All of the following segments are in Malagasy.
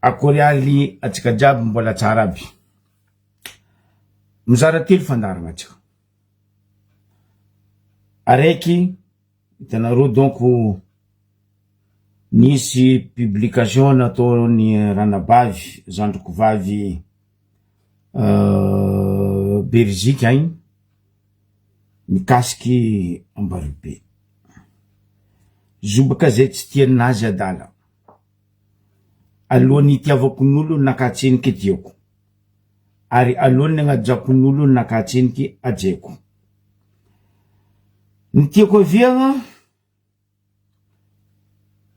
Akory aly atsika jiaby mbola tsara aby. Mizara telo fandaharana atsika. Araiky hitanareo donc nisy publication nataon'ny ranabavy zandriko vavy Beriziky agny mikasiky Ambaribe. Zobaka zay tsy tian'azy adala. Alohan'ny hitiavako ny olona nakatseniky tiako, ary alohan'ny hagnajako ny olona nakatseniky hajaiko. Ny tiako aviagna,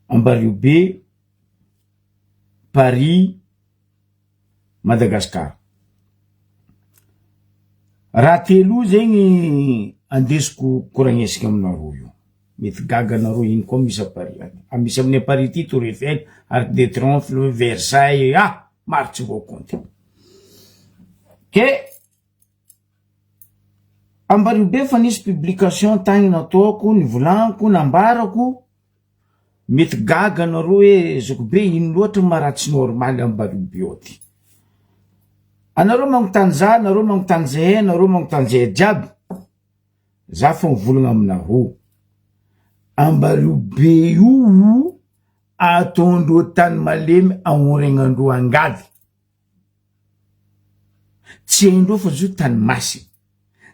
Ambariobe, Paris, Madagascar. Raha telo io zegny andesiko koragnesika aminareo io. Mety gaga anareo ino koa misy à Paris any. Ah misy amin'ny à Paris ty Tour Eiffel, Arc de Triomphe, Versailles, ah maro tsy voakonty. Ke Ambariobe fa nisy publication tagny nataoko, nivolaniko, nambarako, mety gaga anareo hoe zokibe ino loatra ma raha tsy normaly Ambariobe ao ty. Anareo magnontany za, anareo magnontany zahay, anareo magnontany zahay jiaby. Za fa mivolagna aminareo, Ambariobe io ataondreo tany malemy agnoregnandreo angady. Tsy haindreo fa zo tany masina.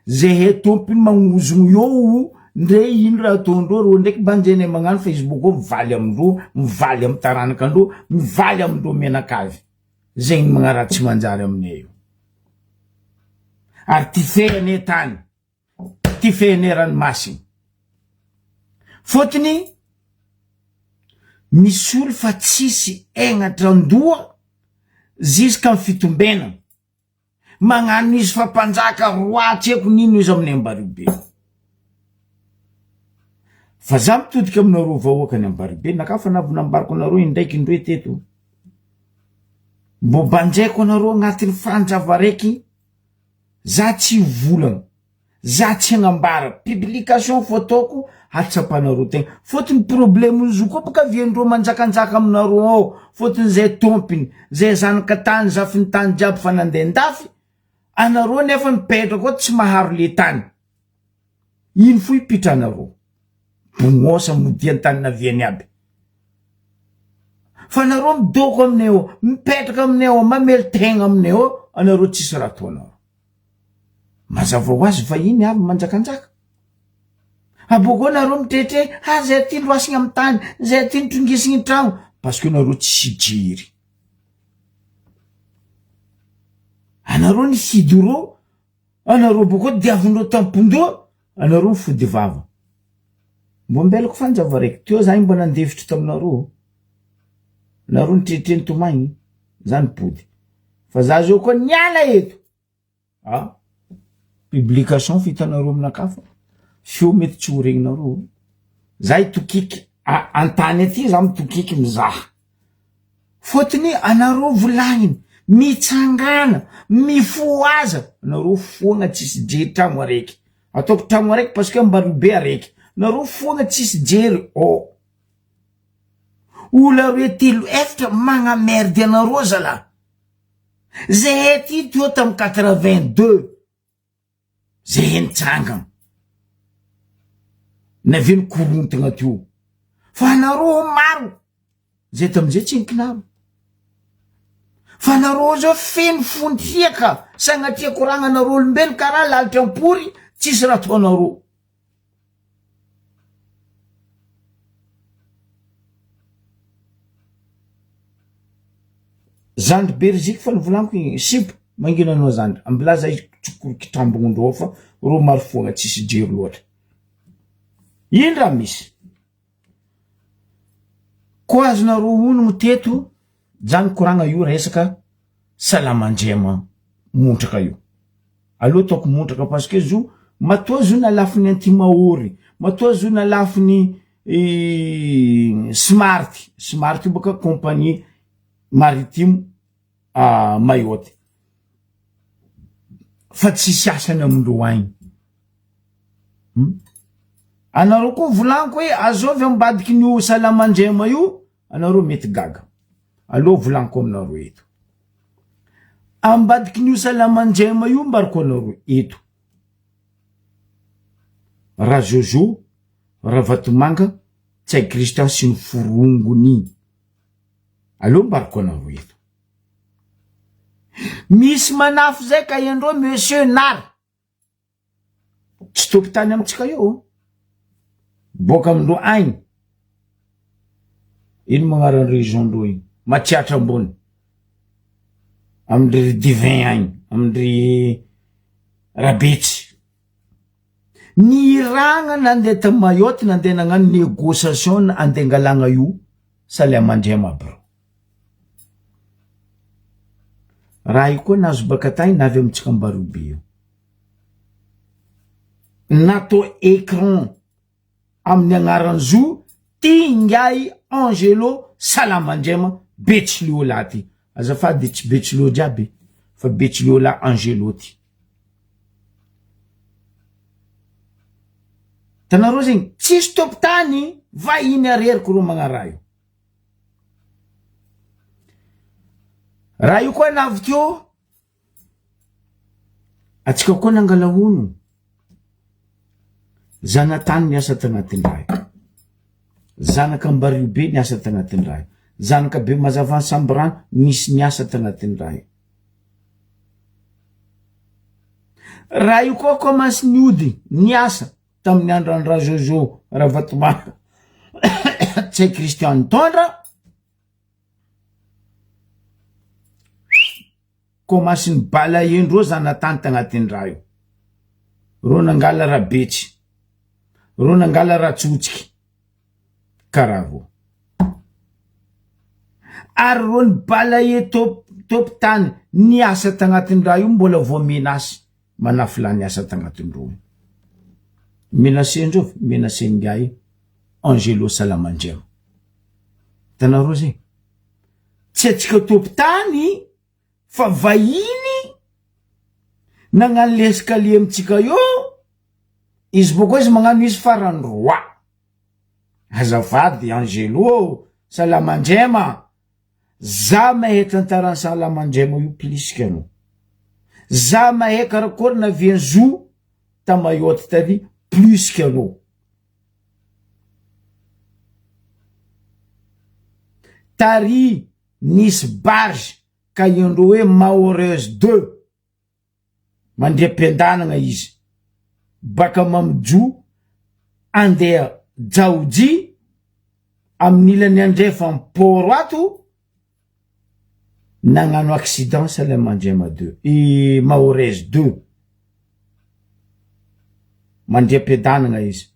Zahay tompony magnozogno eo ndre ino raha ataondreo reo ndraiky mba njenay magnano fa izy bôkô mivaly amindreo, mivaly amy taranakandreo, mivaly amindreo mianakavy. Zegny magnaratsy manjary aminay io. Ary tifehanay tany, tifehanay ranomasina. Fôtony misy olo fa tsisy hegnatra an-doha ziska amy fitombenana. Magnano izy fa mpanjaka roi tsy haiko n'ino izy amin'ny Ambaribe. Fa za mitodika aminareo vahoaka ny Ambaribe, naka fa navy nambarako anareo indraiky indroe teto. Mbo banjaiko anareo agnatin'ny fanjava raiky, za tsy hivolagna. Za tsy hagnambara publication fô ataoko hatsapanareo tegna fôtony problème zo koa boka aviandreo manjakanjaka aminareo ao fôtony zay tompiny zay zanaka tany zafiny tany jiaby fa nandeha andafy anareo nefa mipetraka ao tsy maharo le tany ino fo ipitranareo bognôsa modia antany naviany aby fa anareo midoko aminay ao mipetraka aminay ao mamelo tegna aminay ao anareo tsisy raha ataonareo. Mazava ho azy vahiny avy manjakanjaka. Abôkô nareo mitretre, ha zay aty ndroasiny amy tany, zay aty nitrongisiny tragno, parce que nareo tsisy jery. Anareo ny hydro, anareo bôkô diavin'ireo tampon-doha, anareo mifody vava. Mbo ambelako fanjava raiky, teo za mba nandefitry taminareo, nareo nitretre nitomagny, za nipody. Fa za zao koa niala eto. Ah, publication fitanareo aminakahy fa feo mety tsy ho regninareo. Za hitokiky an-tany aty za mitokiky mizaha. Fôtony anareo volagniny, mitsangana, mifohaza, anareo foagna tsisy jery tragno araiky. Ataoko tragno araiky parce que Ambaribe araiky. Nareo foagna tsisy jery oh. Olo aroe telo efatra magnamerde anareo zalah. Zahay aty teo tamy 82 zahay nitsangana. Navy nikorontagna teo. Fa anareo maro zay tamizay tsy nikinaro. Fa anareo zao feno fontriaka sagnatria koragna anareo olombelo karaha lalitra ampory tsisy raha ataonareo. Zandry Beriziky fa novolaniko igny, sipa, mangina anao zandry, ambilaza izy kitrambognon-dreo ao fa reo maro foagna tsisy jery loatra. Ino raha misy? Ko azonareo onogno teto, zany koragna io resaka salamandriama montraka io. Aleo ataoko montraka parce que zo matoa zo nalafiny antimaory, matoa zo nalafiny smart, smart io bôka compagnie maritime à Mayotte fa tsisy asany amindreo agny. Anareo koa volaniko hoe azovy ambadikin'io salamandriama io anareo mety gaga. Aleo volaniko aminareo eto. Ambadikin'io Salamanjema io mbariko anareo eto. Rajojo, Ravatomanga, Ntsay Christian sy ny forongony. Aleo mbariko anareo eto. Misy manafo zay ka iandreo monsieur Nary. Tsy tompon-tany amintsika io. Boaka amindreo agny. Ino moa agnaran'ny région-ndreo igny? Matsiatra ambony. Amindry Divin agny, amindry Rabetsy. Ny Iragna nandeha ta Mayotte nandeha nagnano négociation andeha angalagna io Saliamandriama aby reo. Raha io koa nahazo baka tagny na avy amintsika Ambarobe io. Natao écran amin'ny agnaran'i Zo ty ingahy Angelo Salamandriama Betsileolahy ty. Azafady tsy Betsileo jiaby fa Betsileolahy Angelo ty. Hitanareo zegny, tsisy tompon-tany vahiny areriko reo magnaraha io. Raha io koa navy teo, atsika koa nangala hono, zanatany niasa tagnatin'ny raha io, zanaka Ambariobe niasa tagnatin'ny raha io, zanaka Bemazava Samborano nisy niasa tagnatin'ny raha io. Raha io koa commence niody niasa tamin'ny andron'i Rajojo Ravatomanga Ntsay Christian nitondra commence ny balayer-ndreo zanatany tagnatin'ny raha io, reo nangala Rabetsy, reo nangala Ratsotsiky, karaha reo. Ary reo ny balayer top top tany niasa tagnatin'ny raha io mbola voa menace. Manafy ny asa tagnatin-dreo io. Menacen-dreo, menacen-ngahy Angelo Salamandriama. Hitanareo zegny? Tsy antsika tompon-tany fa vahiny nagnano l'escalier amintsika eo, izy bôko izy magnano izy farany roi. Azafady Angelo Salamandriama. Za mahay tantaran'i Salamandrema io plus que anao. Za mahay karakory navian'i Zo ta Mayotte tary plus que anao. Tary nisy barge ka iandreo hoe Mahoraise deux. Mandriam-piandanagna izy baka Mamjo andeha Jaoji amin'ny ilany andrefan port ato nagnano accident Salamandriama deux i Mahoraise deux Mandriam-piadanagna izy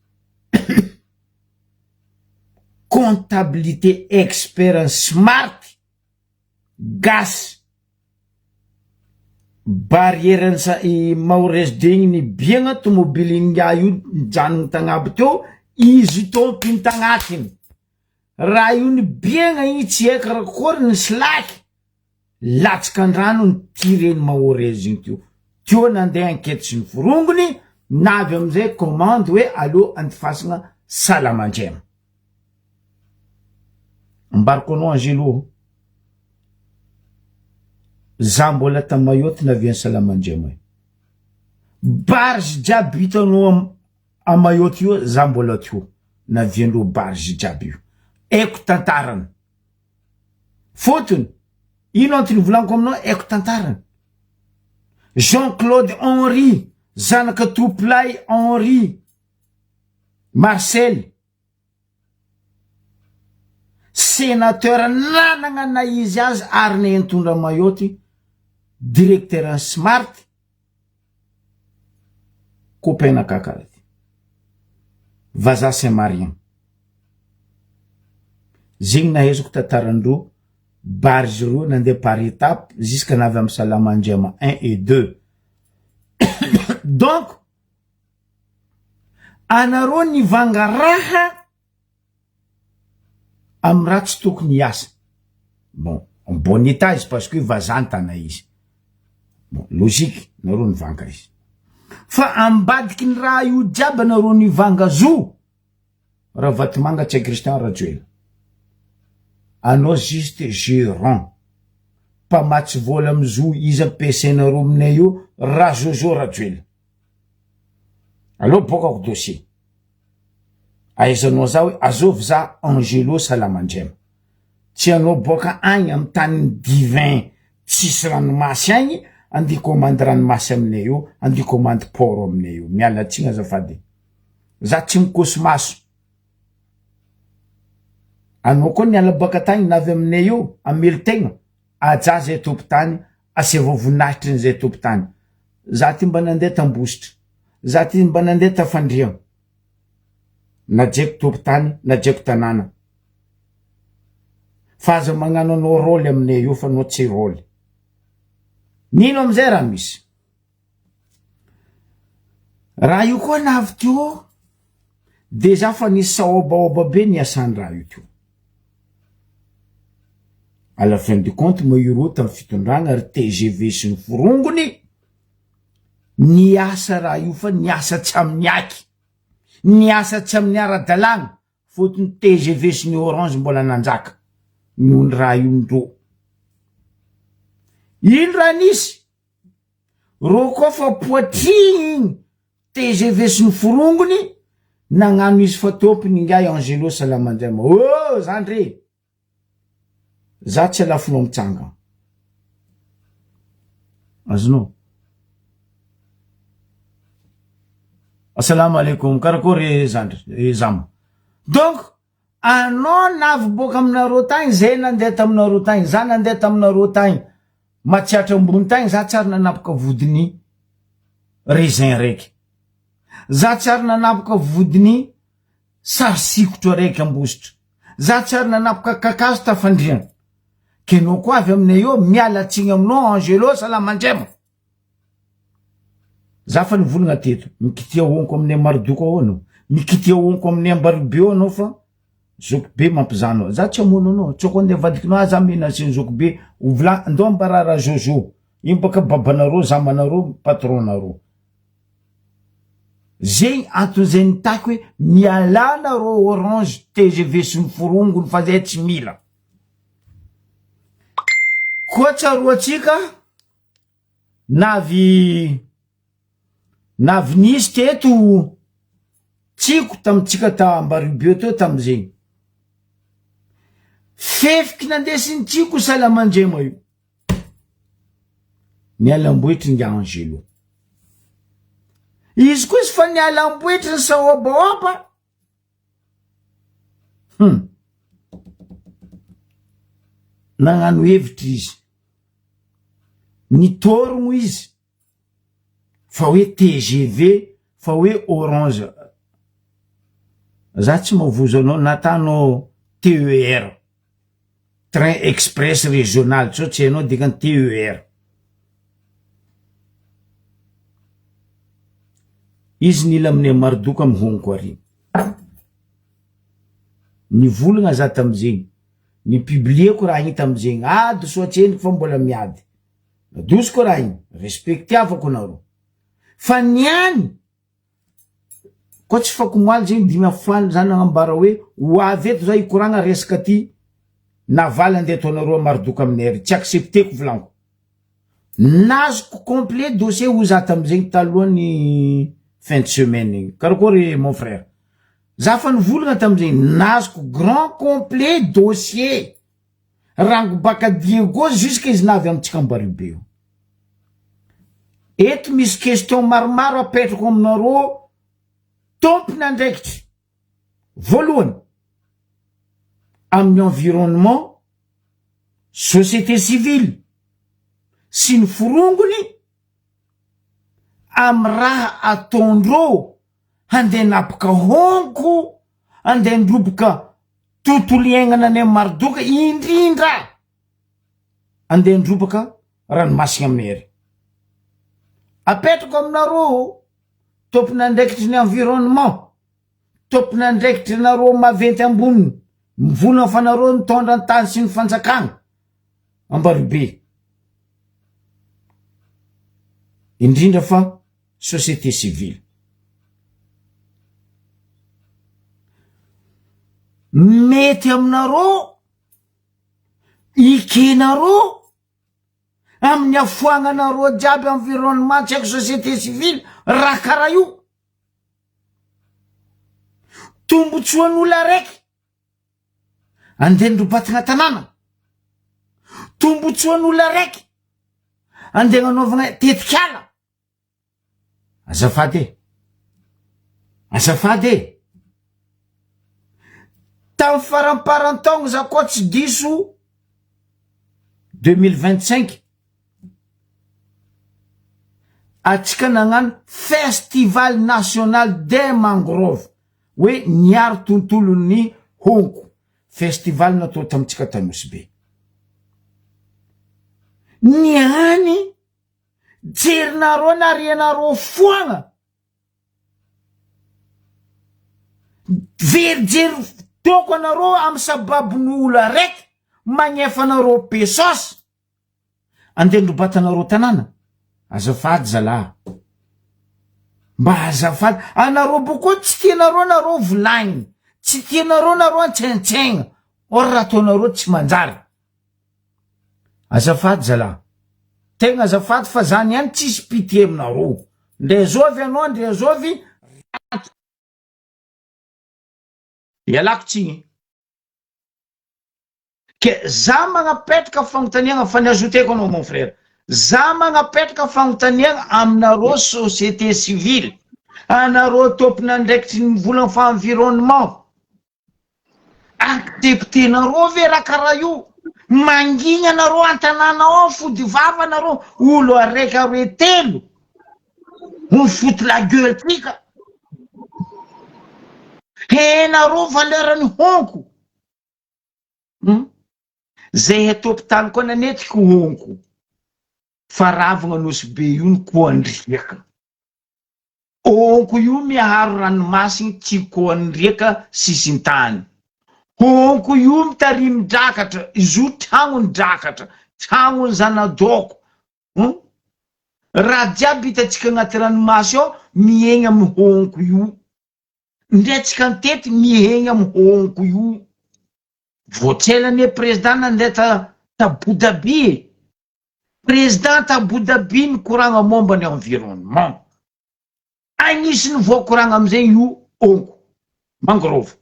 comptabilité expert smart gasy Barrière ny sa i Maorezy de igny nibiagna tomobily ingahy io nijanogno tagnabo teo izy tompony tagnatiny raha io nibiagna igny tsy hay karakôry nisilaky latsaka andrano ny tireny Maorezy igny teo teo nandeha enquete sy ny forongony navy amizay commande hoe aleo andifasagna salamandriana. Ambarako anao Angelo, za mbola ta Mayotte navian'i Salamandriama io. Barge jiaby hitanao a Mayotte io za mbola teo navian'ireo barge jiaby io. Haiko tantarany. Fôtony, ino antony volaniko aminao haiko tantarany. Jean Claude Henri, zanaka Tompolahy Henri Marcel. Sénateur nanagna na izy azy ary ny nitondra Mayotte, directeur ny Smart, copain nakaka ty. Vazaha Saint Marien. Zegny nahaizako tantarandreo barge reo nandeha par étape jusqu'à navy amy Salamandriama un et deux. Donc Anareo nivanga raha am raha tsy tokony hiasa, bon en bon etat izy parce que vazaha nitana izy, bon logique nareo nivanga izy, fa ambadiky ny raha io jiaby anareo nivanga zo Ravatomanga tsy Christian Rajoelina. Anao juste gerant. Mpamatsy vola am zo iza ampiasainareo aminay io Rajojo Rajoelina. Aleo bokako dossier. Ahaizanao za hoe azovy za Angelo Salamandrema. Tsy anao boaka agny am tanin'ny divin tsisy ranomasy agny andeha commande ranomasy aminay eo, andeha commande port aminay eo. Miala tsiny azafady. Za tsy mikosy maso. Anao koa niala baka tagny navy aminay eo hamelo tegna, ajà zay tompon-tany, asaivo voninahitry ny zay tompon-tany. Za ty mba nandeha t'Ambositra, za ty mba nandeha t'Afandriagna, najaiko tompon-tany, najaiko tanàna. Fa aza magnano anao rôle aminay eo fa anao tsy rôle. Nino amizay raha misy. Raha io koa navy teo dejà fa nisy saobaoba be niasan'ny raha io teo. À la fin du compte moa io roa tamin'ny fitondragna ry tgv sy ny forongony niasa raha io fa niasa tsy amin'ny aky, niasa tsy amin'ny ara-dalàna fôtony tgv sy ny orange mbola nanjaka noho ny raha io ndrô. Ino raha nisy? Rô koa fa poitrine tgv sy ny forongony nagnano izy fa tompony ingahy Angelo Salamandriama oh zandry e! Za tsy alafonao mitsanga azonao Assalamo alaikum karakôry zandry e zama donc Anao navy boaka aminareo tagny zay nandeha taminareo tagny za nandeha taminareo tagny Matsiatra ambony tagny za tsy ary nanapaka vodiny raisin raiky za tsy ary nanapaka vodiny sary sikotra raiky Ambositra za tsy ary nanapaka kakazo tafandriana kenao koa avy aminay eo miala tsigny aminao Angelo Salamandrema. Za fa nivolagna teto, mikitia honko aminay Marodoka ao anao, mikitia honko aminay Ambaribe ao anao fa zoky be mampizaha anao, za tsy hamono anao, tsy ako andeha avadikinao ah za menacer zoky be, ho vila ndao ambara ra Jojo, io baka babanareo, zamanareo, patron nareo. Zegny antony zay nitaky hoe mialà nareo Orange, tgv sy ny forongony fa zay tsy mila. Koa tsaroantsika Navy navy nisy teto tsiko tamintsika ta Ambaribio teo tamizegny. Fefiky nandesin'ny tsiko Salamandrema io. Niala ambohitry nga Angelo. Izy koa izy fa niala ambohitry ny saobaoba. Hum. Nagnano hevitra izy. Nitôrogno izy fa hoe tgv fa hoe orange. Za tsy mavozo anao natanao TER, train express régional, sao tsy hainao dikany TER. Izy nila aminay Mardoka mihonko ary. Nivolagna za tamizegny. Ni-publier-ko raha igny tamizegny. Ady soa tsy henoko fa mbola miady. Nadosiko raha igny. Respectiavako anareo. Fa niany, koa tsy fakomaly zegny dimy afaly za nagnambara hoe ho avy eto za hikoragna resaka ty navaly andeha ataonareo Mardoka aminay ary. Tsy accepter-ko volaniko. Nazoko complet dossier hoy za tamizegny talohan'ny fin de semaine igny. Karakôry mon frère? Za fa nivolagna tamizegny, nazoko grand complet dossier rango baka Diego jusque izy navy amitsika Ambaribe io. Eto misy question maromaro apetrako aminareo tompon'andraikitry. Voalohany, amin'ny environnement, société civile sy ny forongony amy raha ataondreo handeha napoka honko, handeha ndroboka tontolo iainana any Marodoka, indrindra andeha ndroboka ranomasina Mery. Apetrako aminareo tompon'andraikitry ny environnement, tompon'andraikitry nareo maventy amboniny, mivolagna fa nareo nitondra ny tany sy ny fanjakana Ambaribe, indrindra fa société civile. Mety aminareo. Ekenareo amin'ny hafoagnanareo jiaby environnement tsy haiko société civile raha karaha io. Tombotsoan'olo araiky andeha ndrobatagna tanàna, tombotsoan'olo araiky andeha agnanaovagna tetikala. Azafady e! Azafady e! Tamin'ny faramparan-taogno za koa tsy diso 2025 atsika nagnano festival national des mangroves hoe niaro tontolon'ny honko festival natao tamintsika ta Nosy Be. Niany Jerinareo narianareo foagna. Verijery toko anareo amy sababon'olo araiky magnefa anareo pesos andeha androbatanareo tanàna. Azafady zalahy. Mba azafady. Anareo bokoa tsy tianareo nareo volagniny. Tsy tianareo nareo antsaintsaigna. Or raha ataonareo tsy manjary. Azafady zalah. Tegna azafady fa za niany tsisy pitié aminareo. Ndre zovy anao ndre zovy raty. Ialako tsigny. Ke za magnapetraka fagnontaniagna fa ni-ajouteko anao mon frère. Za magnapetraka fagnontaniagna aminareo société civile, anareo tompon'andraikitry ny vola fa environnement. Acceptenareo ve raha karaha io? Mangigna nareo antanàna ao, fody vava nareo, olo araiky aroe telo mifoty la gueule tsika. Henareo valeur ny honko. Hum. Zay tompon-tany koa nanetiky honko. Fa ravagna Nosy Be io ny koandriaka. Honko io miharo ranomasigny tsy koandriaka sisin-tany. Honko io mitarimy drakatra, izy io tragnony drakatra, tragnony zana-dôko. Hum. Raha jiaby hitantsika agnaty ranomasy ao miaigna amy honko io. Ndre tsika nitety miaigna amy honko io. Vao tsy ela anie président nandeha ta t'Abu Dhabi e. Président t'Abu Dhabi nikoragna momba ny environnement. Agnisin'ny voakoragna amizay io honko, mangrove.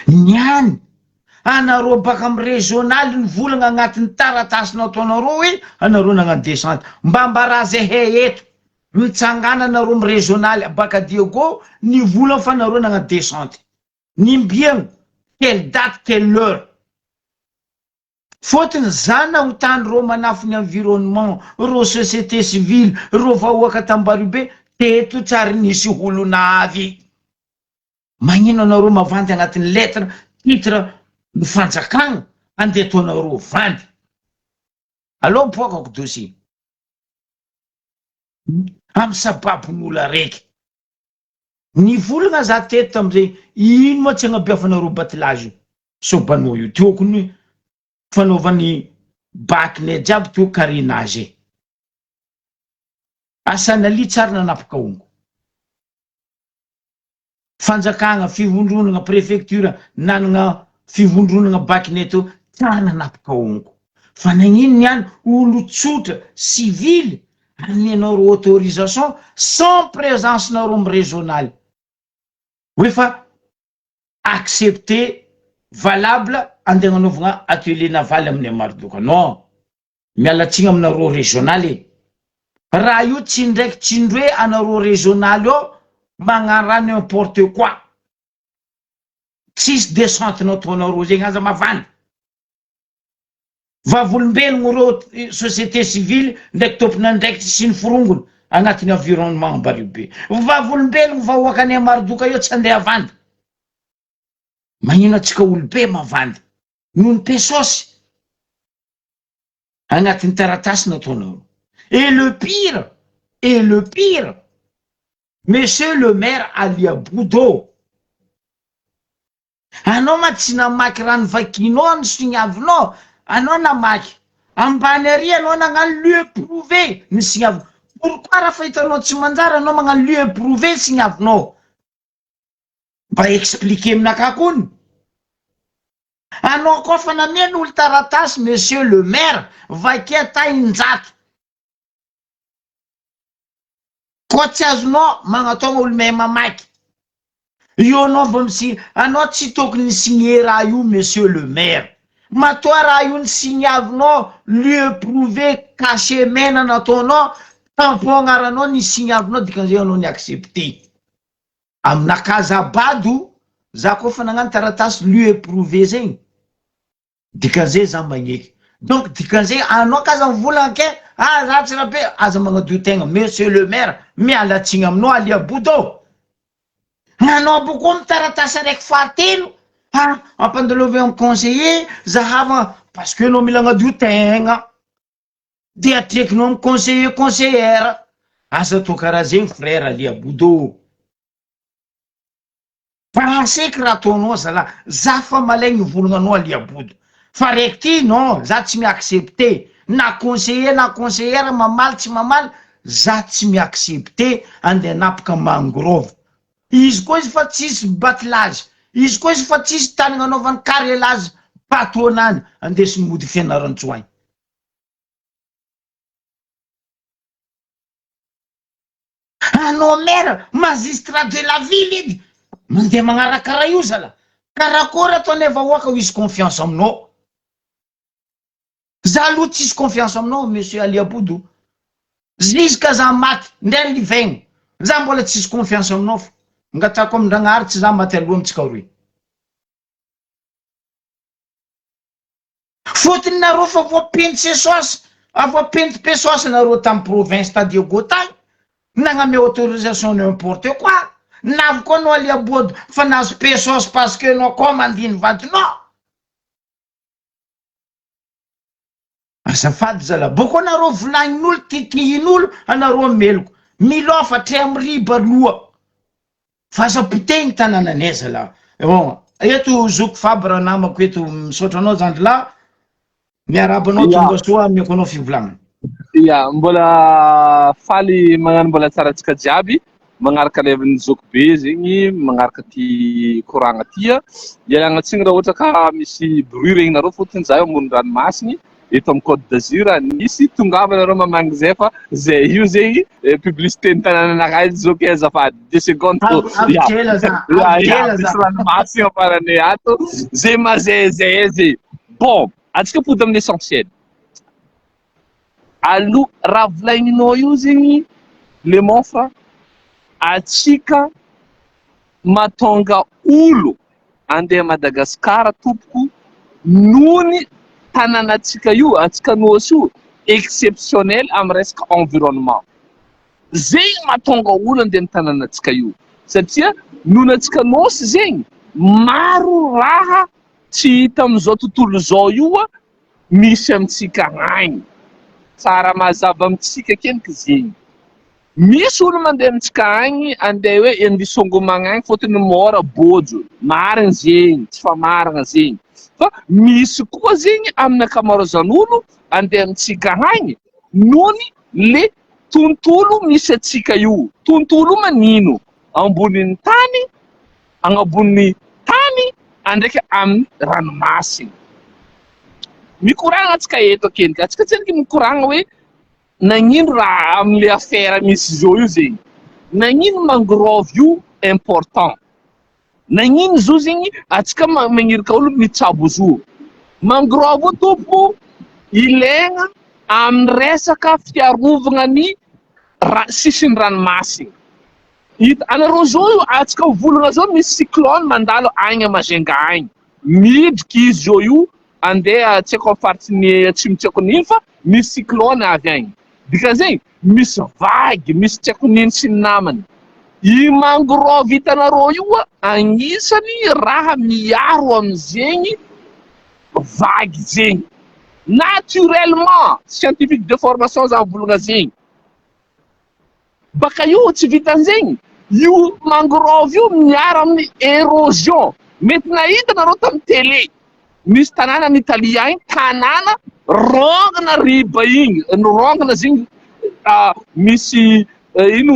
Niany, anareo baka amy régional nivolagna agnatin'ny taratasy nataonareo hoe anareo nagnano descente. Mba ambarà zahay eto, mitsangàna anareo amy régional baka Diego nivolagna fa anareo nagnano descente. Nimbiagna, quelle date, quelle heure. Fôtony za nahotany reo manafo ny environnement, reo société civile, reo vahoaka Tambaribe teto tsary nisy olo navy. Magnino anareo mavandy agnatin'ny lettre, titre ny fanjakagna andeha ataonareo vandy. Aleo aboakako dossier. Amy sababon'olo araiky. Nivolagna za teto tamizay ino ma tsy agnabiavanareo batelage io sobanao io tokony fanaovany bac nay jiaby teo carénage e. Asanali tsary nanapaka honko. Fanjakagna, fivondronagna, préfecture nanagna fivondronagna bac nay teo tsary nanapaka honko. Fa nagnino niany olo tsotra civil amenareo autorisation sans présence nareo am régional hoe fa accepté valable andeha agnanaovagna atelier naval amin'ny Marodoka non miala tsigny aminareo régional e raha io tsy indraiky tsy indroe anareo régional eo magnaraha n'importe quoi tsisy descente nataonareo zegny aza mavandy Vavolombelogno ireo société civile ndraiky tompon'andraikitry sy ny forongony agnatin'ny environnement Ambariobe. Vavolombelogno vahoaka any Amarodoka eo tsy andeha havandy. Magnino antsika olobe mavandy noho ny pesos agnatin'ny taratasy nataonareo. Et le pire, et le pire, Monsieur le maire Alia Bodo, Anao ma tsy namaky raha novakianao ny soniavinao, anao namaky, ambany ary anao nagnano lieu prouvé ny soniavinao, pourquoi raha fa hitanao tsy manjary anao magnano lieu prouvé ny soniavinao, mba expliquer aminakahy kony. Anao koa fa nameno olo taratasy monsieur le maire vakia ta injato. Koa tsy azonao magnataogna olo mahay mamaky. Io anao vao mi anao tsy tokony ni-signer raha io monsieur le maire. Matoa raha io ni-signavinao lieu prouvé cachet mena nataonao tampon agnaranao ni-signavinao dikan'izay anao ni-accepter. Aminakahy za bado za koa fa nagnano taratasy lieu prouvé zegny Dikan'izay za magneky. Donc dikan'izay anao ka aza mivolagna ke ah ratsy rabe aza magnadio tegna monsieur le maire miala tsigny aminao alia bodo ô! Anao aby koa mitaratasy araiky fahatelo ah ampandalovy am conseiller zahava parce que anao mila agnadio tegna de atrekinao am conseiller conseillère aza atao karaha zegny frère alia bodo ô! Fa eky raha ataonao zalah, za fa malaigny hivolagna anao aliabodo, fa raiky ty non za tsy mi-accepter na conseiller na conseillère mamaly tsy mamaly za tsy mi-accepter andeha hanapaka mangrove, izy koa izy fa tsisy batelage, izy koa izy fa tsisy tany agnanaovany carrelage bateau nany andesiny mody Fianarantsoa agny. Anao maire, magistrat de la ville edy mandeha magnaraka raha io zala, karakory ataonay vahoaka ho hisy confiance aminao? Za aloha tsisy confiance aminao monsieur Ali Abodo, ziska za maty ndray livaigny za mbola tsisy confiance aminao fa angatahako amin-dragnahary tsy za maty aloha amintsika roy. Fotony nareo fa voapenty sesosy, voapenty pesosy nareo tamy province ta Diego tagny, nagname autorisation n'importe quoi, navy koa anao Aliabodo fa nahazo pesosy parce que anao koa mandia ny vadinao. Azafady zala, boko anareo volagnin'olo titihin'olo anareo meloko, milôfa hatrey amy riba aloha. Fa aza potehiny tanananay zalah. Bon, eto zoky Fabre namako eto, misaotra anao zandry lahy, miarahaba anao Ya. tonga soa ameko anao fivolagnana. Ya, mbola faly magnano mbola tsara antsika jiaby, magnaraka levin'ny zoky be zegny, magnaraka ty koragna ty. Ialagna tsiny raha ohatra ka misy bruit regninareo fôtony zahay amoron-dranomasigny. eto amin'ny Côte d'Azur nisy tongava nareo mamangy zay fa zay io zegny publicité ny tanànanakahy zoky azafady deux secondes ya ya misy ranomasina farany ato zay mazay zay zay bon antsika pody amin'ny essentiel aloha raha volagninao io zegny le mon frère atsika Mahatonga olo andeha Madagascar tompoko nony tananatsika io atsika nosy io exceptionnel am resaka environnement zegny mahatonga olo andeha am tananatsika io satria nony atsika nosy zegny maro raha tsy hita amizao tontolo zao io misy amitsika agny tsara mazava amitsika akendriky zegny. Misy olo mandeha amintsika agny andeha hoe Endisongomagna agny fôtony môra bôjo, marigny zegny, tsy fa marigna zegny. Fa misy koa zegny amin'ny ankamaroazan'olo andeha amintsika agny nony le tontolo misy antsika io. Tontolo io magnino? Ambonin'ny tany, agnabon'ny tany andraiky amin'ny ranomasina. Mikoragna antsika eto akendriky, antsika tsendriky mikoragna hoe Nagnino raha amle affaire misy zao io zegny? Nagnino mangrove io important? Nagnino zo zegny atsika magniraka olo mitsabo zo? Mangrove io tompoko ilaigna amin'ny resaka fiarovagna ny sisin'ny ranomasina. Hita anareo zao io atsika volagna zao misy cyclone mandalo agny Majunga agny. Midriky izy zao io andeha tsy haiko amin'ny faritry ny atsimo tsy haiko n'ino fa misy cyclone avy agny. Dikan'izegny misy vague, misy tsy haiko n'ino sy ny namany. I mangrove hitanareo io agnisany raha miaro amin'izegny vague zegny. Naturellement, scientifique de formation za mivolagna zegny. Baka io tsy vitan'izegny, io mangrove io miaro amin'ny érosion. Mety nahita nareo tamin'ny télé, misy tanàna any Italie agny, tanàna rongana riba igny, rongana zegny misy ino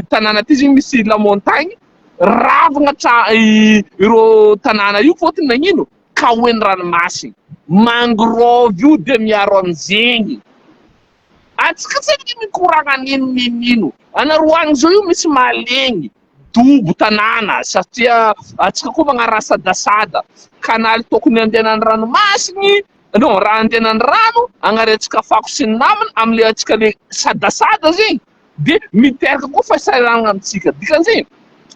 tanàna ty zegny misy la montagne, ravagna tra- ireo tanàna io fôtony nagnino? Kaoen'ny ranomasina. Mangrove io dia miaro an'izegny. Antsika tsy afaka mikoragna n'ino n'ino. Anareo agny zao io misy mahalegny dobo tanàna satria antsika koa magnano raha sadasada. Kanaly tokony andehanan'ny ranomasigny, non raha andehanan'ny rano agnariantsika fako sy ny namany amle antsika le sadasada zegny dia miteraka koa fahasahiranana amintsika. Dikan'izegny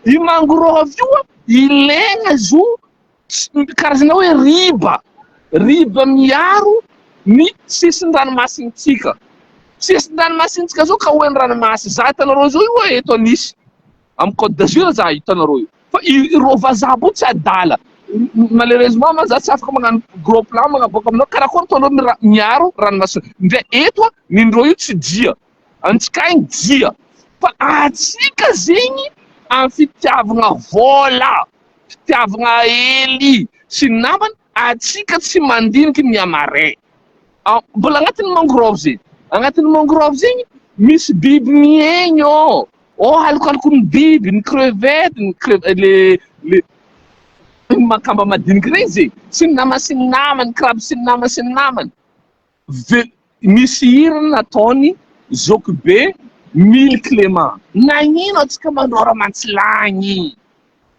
io mangrove io ilaigna izy io karazana hoe riba, riba miaro ny sisin-dranomasintsika. Sisin-dranomasintsika zao ka hoen'ny ranomasy. Za hitanareo zao io eto Nice, amin'ny Côte d'Azur za hitanareo io. Fa ireo vazaha bo tsy adala. Malheureusement ma za tsy afaka magnano gros plan magnaboaka aminao karakory ataonao miaro ranomasina. Ndre eto nindreo io tsy dia. Antsika agny dia. Fa antsika zegny amin'ny fitiavagna vôla. Fitiavagna hely sy ny namany, atsika tsy mandiniky ny amaray. Mbola agnatin'ny mangrove zegny, agnatin'ny mangrove zegny misy biby miaigny ao, ao alokalokon'ny biby, ny crevette, ny creve le le ny makamba madiniky regny zegny, sy ny namany sy ny namany, crabe sy ny namany sy ny namany. Ve misy hira nataony zokibe Mily Clément. Nagnino antsika mandrora mantsilagny?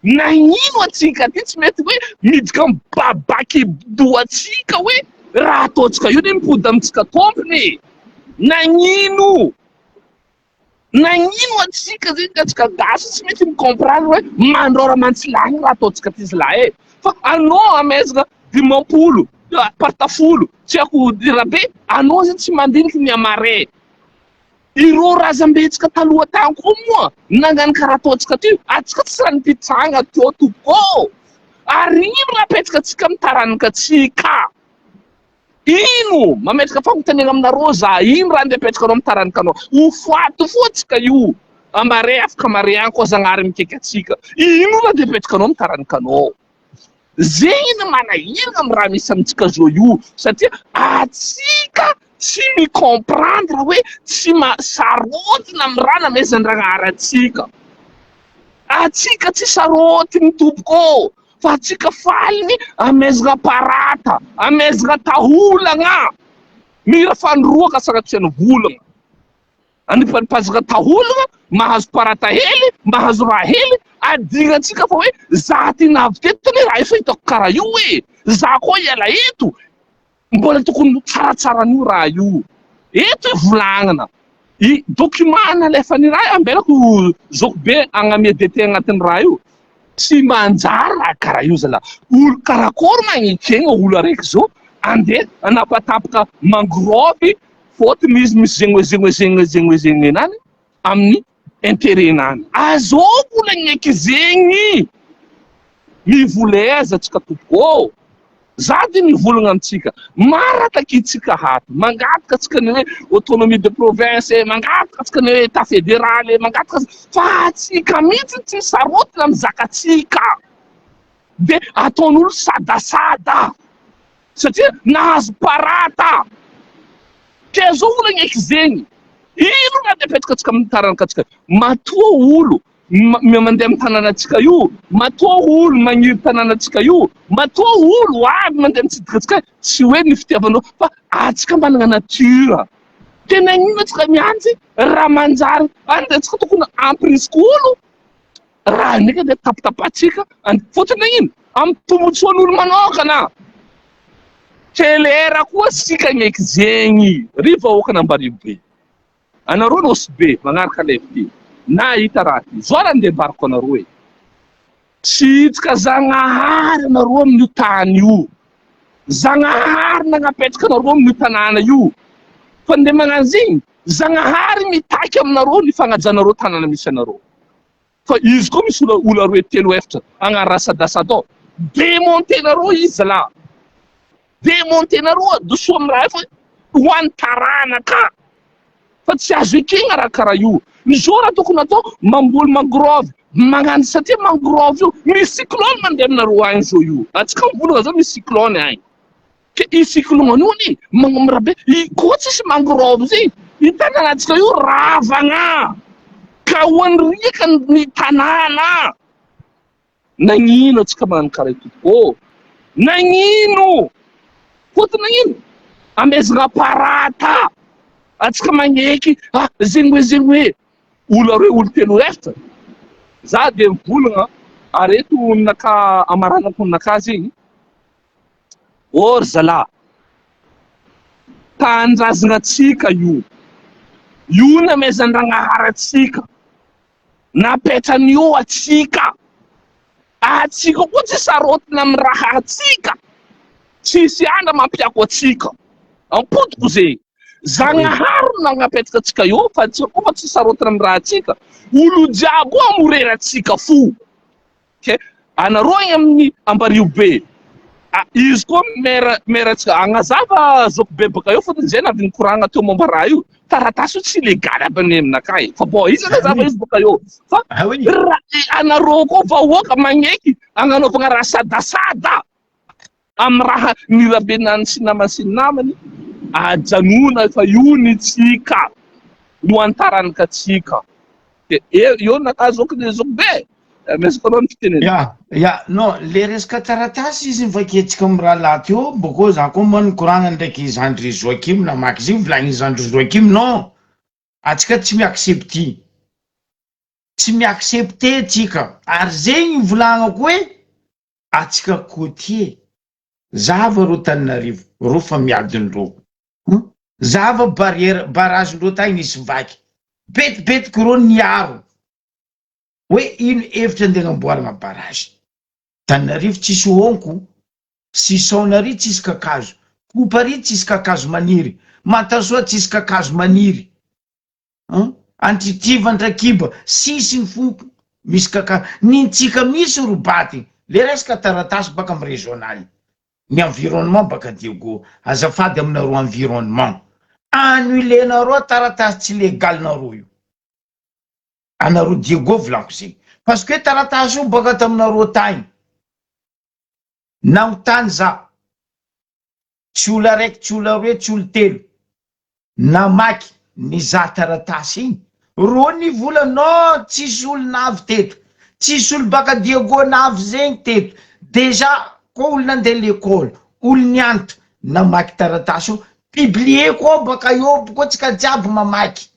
Nagnino antsika aty tsy mety hoe miditra am babaky dohatsika hoe raha ataontsika io ne mipody amintsika tompony e? Nagnino? Nagnino antsika zegny antsika gasy tsy mety mi comprendre hoe mandrora mantsilagny raha ataontsika ty zalahy e! Fa anao amezagna 50 parta folo tsy haiko rabe anao zegny tsy mandiniky ny amare ireo razambentsika taloha tagny koa moa nagnano karaha ataontsika ty antsika tsy raha nipitsagna teo tompoko ô! Ary ino raha apetraka antsika amy taranaka tsika? Ino? Mametraka fanontaniana aminareo za, ino raha andeha apetrakanao amin'ny taranakanao? Ho faty foa tsika io, amare afaka mare any koa Zagnahary mikaiky atsika. Ino raha andeha apetrakanao amin'ny taranakanao? Zegny no manahirana amin'ny raha misy amintsika zao io, satria atsika tsy mi comprendre hoe tsy ma sarotiny amin'ny raha namezan-dragnahary atsika. Atsika tsy sarotiny tompoko ô! Fa atsika faly ny amezagna parata, amezagna taolagna. Mira fandroaka sagnatria ny volagna. Anipanimpazagna taolagna, mahazo parata hely, mahazo raha hely, adinantsika fa hoe za ty navy teto anie raha efa hitako karaha io e, za koa hiala eto. Mbola tokony ho tsaratsara an'io raha io. Eto i volagnana. I document nalefan'i raha ambelako zoky be agnamia DT agnatin'ny raha io. Tsy manjary raha karaha io zalahy. Olo karakory magnekegna olo araiky zao andeha hanapatapaka mangrove fôtony izy misy zegny zegny zegny zegny zegny enany amin'ny intérêt nany. Azoko olo agneky zegny. Mivoleza tsika tompoko ô. Za dia mivolagna amintsika, maro takintsika hato, mangataka antsika ny hoe autonomie de province e, mangataka antsika ny hoe état fédéral e, mangataka fa antsika mihitsy tsy sarotiny amin'ny zakantsika. Dia ataon'olo sadasada satria nahazo parata. Ke zao olo agneky zegny. Ino raha dia apetraka antsika amin'ny taranaka antsika? Matoa olo mandeha amin'ny tanànantsika io, matoa olo magniry tanànantsika io, matoa olo avy mandeha mitsidika antsika, tsy hoe ny fitiavanao fa antsika manana nature. Tena ino antsika miantsy raha manjary any dia antsika tokony hampirisika olo raha ndraiky dia tapitapatsika fotony ino amin'ny tombotsoan'olo manokana. Kelera koa sika gneky zegny ry vahoakan'Ambarivobe. Anareo Nosy be magnaraka live ty na hita raha ty zao raha ndeha ambarako anareo e tsy hitsika Zagnahary anareo amin'io tany io Zagnahary nagnapetraka anareo amin'io tanàna io fa ndeha magnano zegny Zagnahary mitaky aminareo ny fagnajanareo tanàna misy anareo Fa izy koa misy olo olo aroe telo efatra agnano raha sadasada ao. Demonter-nareo izy zalahy. Demonter-nareo adosoa amin'ny raha io fa ho an'ny taranaka. Fa tsy azo ekegna raha karaha io. Izao raha tokony atao, mamboly mangrove, magnano satria mangrove io misy cyclone mandeha aminareo agny zao io. Antsika mivolagna zao misy cyclone agny. Ke i cyclone io anie magnomra be, i koa tsisy mangrove zay, i tanànantsika io ravagna, ka ho an'ny riaka ny tanàna. Nagnino antsika magnano karaha io tompoko ô? Nagnino? Fotony nagnino? Amezagna parata. Atsika magneky ah zegny hoe zegny hoe olo aroe olo telo efatra. Za de mivolagna areto ninaka amaranako ninaka zegny. Ô ry zalahy, tanindrazagna antsika io. Io namezan-dragnahary antsika. Napetrany io atsika. Atsika koa tsy sarotina amin'ny raha atsika. Tsisy andra mampiako atsika. Ampodiko ze. Zagnahary no nagnapetraka atsika eo fa atsika koa fa tsy sarotina amin'ny raha atsika. Olo jiaby io amorera atsika fo. Ke anareo agny amin'ny Ambariho be. Ah, izy koa maire maire antsika agnazava zoky be baka eo fotony zay navy nikoragna teo momba raha io. Taratasy io tsy légal aby any aminakahy e. Fa bon izy agnazava izy baka eo. Fa Ah oui. raha anareo koa vahoaka magneky agnanaovagna raha sadasada. Amin'ny raha ny Rabenany sy namany sy ny namany, ajanona fa io ny tsika, io antaranaka tsika. De eo eo naka zoky de zoky be e, amezako anao ny fitenenana. Ya, ya, non, le resaka taratasy izy nivakiantsika mirahalahy teo, bôkô za koa moa nikoragna ndraiky zandry Joachim namaky izy io, volagniny zandry Joachim, non, atsika tsy mi-accepter, tsy mi-accepter tsika, ary zegny volagnako hoe Atsika côtier zava reo Tananarivo reo fa miady ndreo hum zava barrière barrage ndreo tagny nisy vaky betibetiky reo niaro hoe ino hevitra andeha agnamboaragna barrage Tananarivo tsisy honko sisaona ary tsisy kakazo kopa ary tsisy kakazo maniry Mantasoa tsisy kakazo maniry An! Antritriva andrakiba, sisiny foko misy kaka, nintsika misy ro baty, le resaka taratasy baka am regional, ny environnement baka Diego, azafady aminareo environnement, annuler nareo taratasy tsy legal nareo io, anareo Diego volaniko zegny, parce que taratasy io baka taminareo tagny, nagnontany za, Tsy olo araiky, tsy olo aroe, tsy olo telo namaky nizaha taratasy igny, rô nivola non tsisy olo navy teto, tsisy olo baka Diego navy zegny teto, dejà koa olo nandeha lekôly, olo nianatra namaky taratasy io, publier-ko ao baka eo boko tsika jiaby mamaky.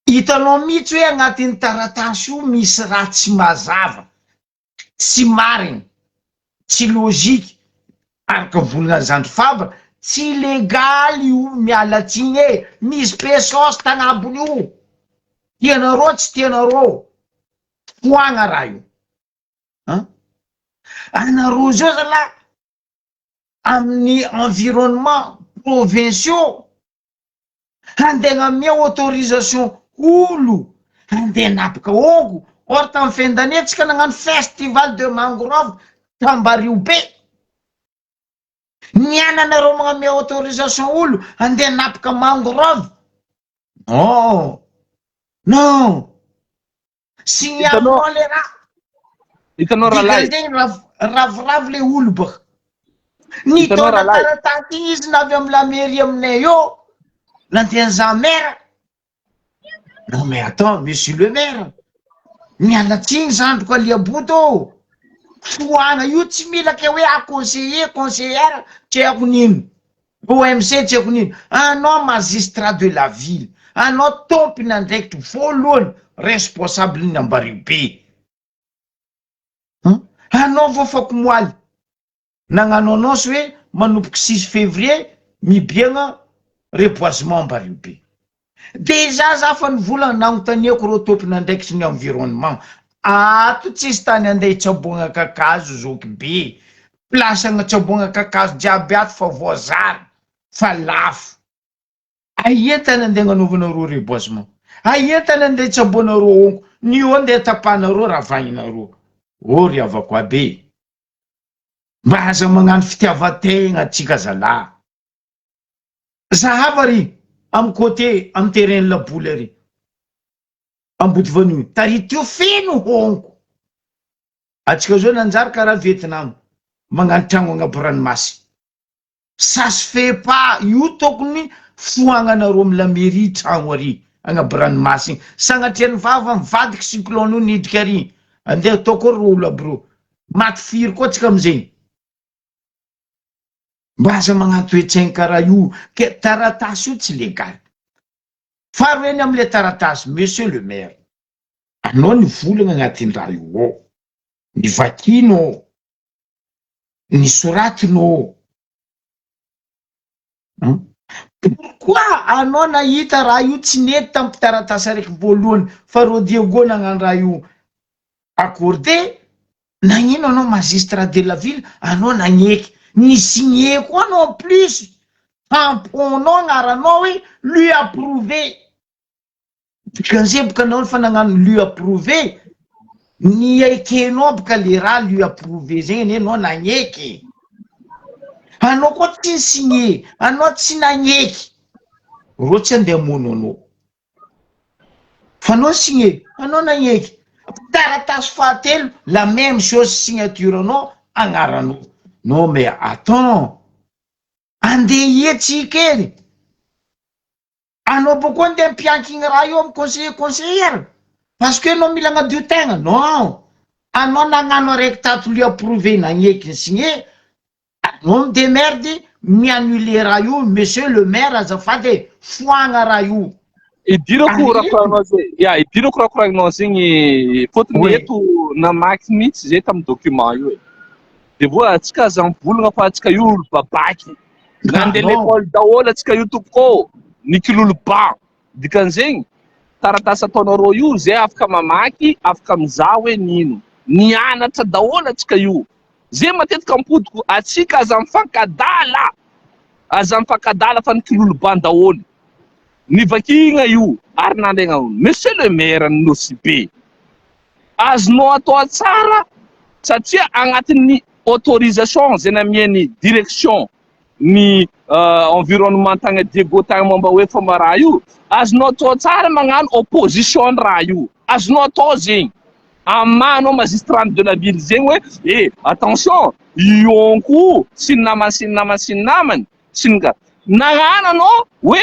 Hitanao mihitsy hoe agnatin'ny taratasy io misy raha tsy mazava. Tsy marigny, tsy logique, araka volagna zandry Fabre, tsy legaly io miala tsiny e, misy pesos tagnabony io, tianareo tsy tianareo, foagna raha io, an, anareo zao zalahy amin'ny environnement provinciaux, Handeha agnamia autorisation olo handeha hanapaka hongo or tam fin d'année tsika nagnano festival de mangrove tambario be niany anareo magnamia autorisation olo handeha hanapaka mangrove non non Hitanao Signalement le raha. Hitanao rahalahy. Dikan'izegny rav- ravoravo le olo baka. Hitanao Nitondra rahalahy. taratasy igny izy navy amy la mairie aminay eo, nandeha nizaha maire. Non mais attends, monsieur le maire, miala tsiny zandriko Aliaboto ô. Fohana io tsy mila ke hoe ah conseiller, conseillère, tsy haiko n'ino. OMC tsy haiko n'ino, anao magistrat de la ville, anao tompon'andraikitra voalohany responsable ny Ambaribe, an, anao vao fakomoaly nagnano annonce hoe manomboky six février mibiagna reboisement Ambaribe, Déjà za fa nivolagna nagnontaniako reo tompon'andraikitry ny environnement ato tsisy tany andeha hitsaboagna kakazo zoky be, place agnatsaboagna kakazo jiaby ato fa voazara fa lafo, aia tany andeha agnanaovanareo reboisement, aia tany andeha hitsaboanareo honko, ny eo andeha tapahanareo ravahinareo, ô ry havako aby e, mba aza magnano fitiavan-tegna tsika zalahy. Zahava ary am côté am terrain laboly ary Ambodivanio tary teo feno honko atsika zao nanjary karaha Vietnam magnano tragno agnabo ranomasy ça se fait pas io tokony foagnanareo am la mairie tragno ary agnabo ranomasy igny sagnatria ny vava mivadiky cyclone io nidriky ary andeha atao akory ro olo aby reo. Maty firy koa tsika amizegny. Mba aza magnano toe-tsaigny karaha io ke taratasy io tsy légal. Faharoa eny amle taratasy monsieur le maire anao nivolagna agnatin'ny raha io ao, nivakianao, nisoratinao, Pourquoi anao nahita raha io tsy nety tamin'ny taratasy araiky voalohany fa reo Diego nagnano raha io accordé, nagnino anao magistrat de la ville anao nagneky, ni signé koa anao en plus, tampon-nao agnaranao hoe lui approuvé. Dikan'izay boka anao efa nagnano lui approuvé, niekenao boka le raha lui approuvé zegny anie anao nagneky, anao koa tsy ni-signé, anao tsy nagneky, reo tsy andeha hamono anao, fa anao ni-signé, anao nagneky, taratasy fahatelo la même chose signature anao, agnaranao, non mais attends, andeha ia tsika eny. Anao boko andeha ampiankigny raha io amy conseiller conseillère parce que anao mila agnadio tegna non anao nagnano araiky tato lui approuver nagneky ny signé anao mi demerde mi annuler raha io monsieur le maire azafady e foagna raha io. Idirako raha koragnao zay, ya idirako raha koragnao zegny fôtony Oui. eto namaky mihitsy zay tamin'ny document io e. De voa antsika aza mivolagna fa antsika io olo babaky. Nandeha l'école daholo antsika io tompoko ô, nikilolo banc. Dikan'izegny, taratasy ataonareo io zay afaka mamaky, afaka mizaha hoe nino. Nianatra daholo antsika io. Zay matetika ampodiko, antsika aza mifankadala, aza mifankadala fa nikilolo banc daholo. Nivakigna io ary nandregna Monsieur le maire ny Nosy Be. Azonao atao tsara satria agnatin'ny autorisation izay namian'ny direction ny environnement tagny Diego tagny momba hoe fomba raha io, azonao atao tsara magnano opposition ny raha io, azonao atao zegny, amin'ny maha anao magistrat de la ville zegny hoe eh attention io koa sy ny namany sy ny namany sy ny namany sy ny ka nagnano anao hoe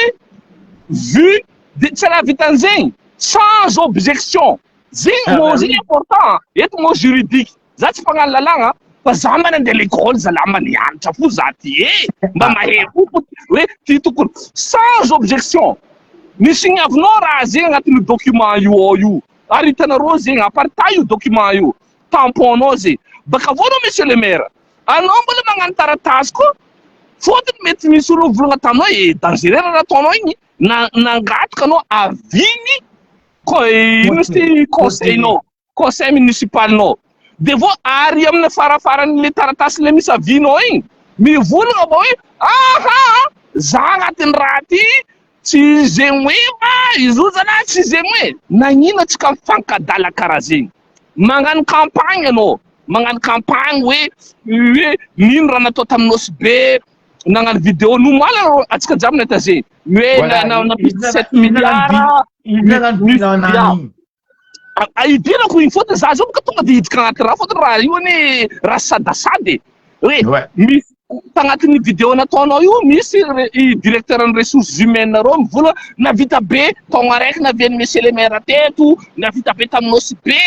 vu de tsy raha vitan'izegny sans objection zegny mot zegny important eto mot juridique za tsy mpagnano lalàgna fa za mba nandeha l'école zalahy mba nianatra fo za ty e mba mahay fo hoe ty tokony sans objection misy ignavinao raha zegny agnatin'io document io ao io ary hitanareo zegny aparitaha io document io tampon-nao zegny baka avao anao monsieur le maire Anao mbola magnano taratasy koa fotony mety misy olo nivolagna taminao e dangereux raha nataonao igny na nangataka anao avis ny ino izy ty conseil nao conseil municipal nao de vao ary aminy farafarany le taratasy le misy avis nao igny mivolagna mba hoe aha za agnatin'ny raha ty tsy zegny hoe fa izy io zalahy tsy zegny hoe nagnino antsika mifankadala karaha zegny Magnano campagne anao, magnano campagne hoe hoe nino raha natao tamin'ny Nosy Be, nagnano vidéo nomaly anao antsika jiaby nahita zegny hoe Voilà, na- izy nampiditra nana- 7 izy nagnano milliards bi- izy nagnano misy bilan ya. anany igny. Idirako igny fôtony za zao boka tonga de hiditra agnaty raha fôtony raha io anie raha sadasada e. Hoe Ouais. misy tagnatin'ny vidéo nataonao io misy re- i directeur ny ressources humaines nareo mivola navita be taogno araiky navian'ny monsieur le maire teto, navita be tamin'ny Nosy Be,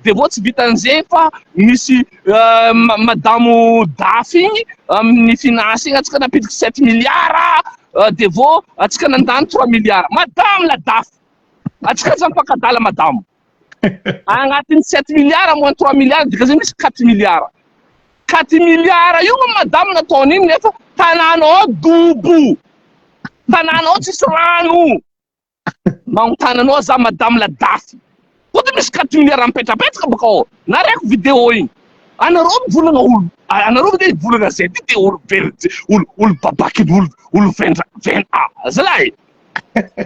de vao tsy vitan'izay fa misy euh, ma- madamo Daf igny amin'ny finance igny antsika nampiditra 7 milliards euh, de vao antsika nandany 3 milliards. Madame la Daf, antsika aza mifankadala madamo. Agnatin'ny 7 milliards moins 3 milliards dika zay misy 4 milliards. 4 milliards io madame nataony iny nefa tanàna ao dobo. Tanàna ao tsisy rano. Magnontany anao za madame la dafy. Kody misy 4 milliards mipetrapetraka baka ao. Nareko vidéo igny. Anareo mivolagna olo, anareo de volagna zay ty de olo verde, olo olo babaky olo olo vendra vendra. Zalahy.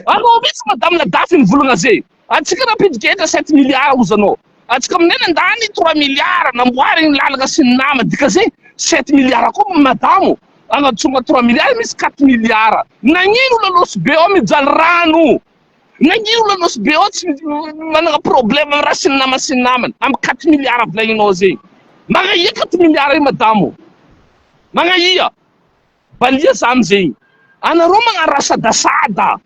Anao mihitsy madame la dafy mivolagna zay. Antsika nampiditra hetra sept milliards ozanao. Antsika aminay nandany trois milliards namboarigny lalagna sy ny nama dika zay sept milliards koa madamo agnantsoagna trois milliards misy quatre milliards. Nagnino olo Nosy Be ao mijaly rano? Nagnino olo Nosy Be ao tsy managna problème amy raha sy ny nama sy ny namany amy quatre milliards volagninao zegny? Magnahia quatre milliards io madamo? Magnahia? Valiha zany zegny. Anareo magnano raha sadasada.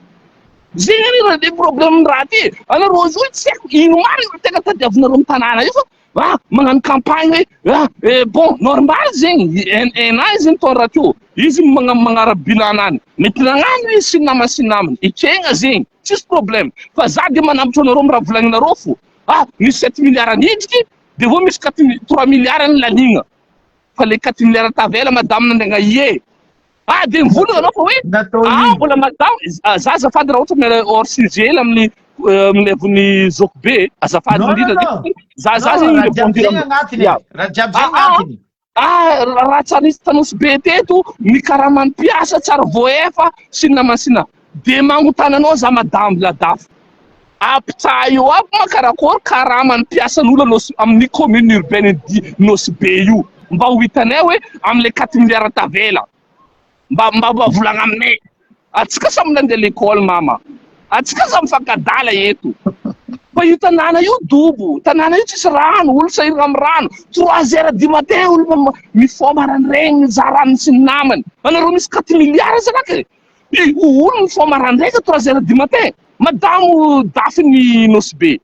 Zegny anie raha le problème ny raha ty e. Anareo zao tsy haiko ino marina no tegna tadiavinareo amin'ny tanàna io fa Ah, magnano campagne hoe ah, eh, bon, normal zegny, hainà izy nitondra raha teo, izy magnara-bilan any, mety nagnano izy sy ny namany sy ny namany, ekegna zegny, tsisy problème, fa za de manambotry anareo amin'ny raha volagninareo fo, ah, misy sept milliards nidriky, de vao misy quatre, trois milliards nilanigna, fa le quatre milliards tavela madame nandegna ie, Ah dia mivolagna anao fa hoe Natao ah ino? mbola madame ah, za azafady raha ohatra miala hors sujet hely amin'ny euh, amin'ny levon'ny zoky be azafady Non, non, indrindra non. za za Non, zegny raha jiaby rebondir zegny am- agnatiny Ya. e. Raha jiaby Ah, zegny ah, agnatiny. ah raha tsara nisy tanosy be teto ny karaman'ny mpiasa tsara voaefa sy ny namany sy ny namany de magnontany anao za madame ladafo ampitsaha eo aby ma karakory karaman'ny mpiasan'olo Nosy amin'ny commune urbaine di Nosy Be io mba ho hitanay hoe amin'ilay quatre milliards tavela mba mba mba volagna aminay atsika samy nandeha l'école mama atsika samy mifankadala eto fa io tanàna io dobo tanàna io tsisy rano olo sahirana amin'ny rano trois heures du matin olo mifoha maraindraigny mizaha rano sy ny namany anareo misy quatre milliards zalaky e Io olo mifoha maraindraigny trois heures du matin madamo dafiny Nosy Be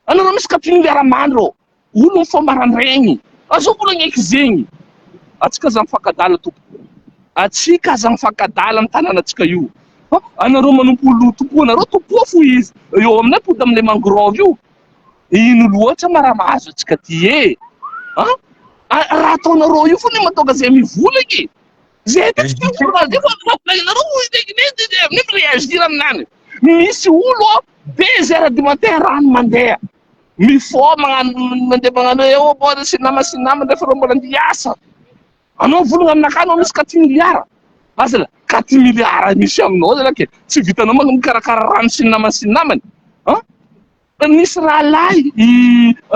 anareo misy quatre milliards mandry ô olo mifoha maraindraigny azao volagna eky zegny atsika aza mifankadala tompoko atsika aza mifankadala amin'ny tanànantsika io fa anareo manompo olo tompoanareo tompoa fo izy eo aminay pody amin'ilay mangrove io ino loatra ma raha mahazo antsika ty e an raha ataonareo io fo ny mahatonga zay mivolagna e Zay ty tsy tiako raha zay fa raha hoy ny mi-réagir aminany. Misy olo deux heures du matin rano mandeha. Mifoha magnano mandeha magnano hoe oh bon sy nama sy nama nefa reo mbola andeha hiasa. Anao volagna aminakahy anao misy quatre milliards. Asa la quatre milliards misy aminao zalahy ke tsy vitanao manao mikarakara rano sy ny namany sy ny namany. An? Nisy rahalahy i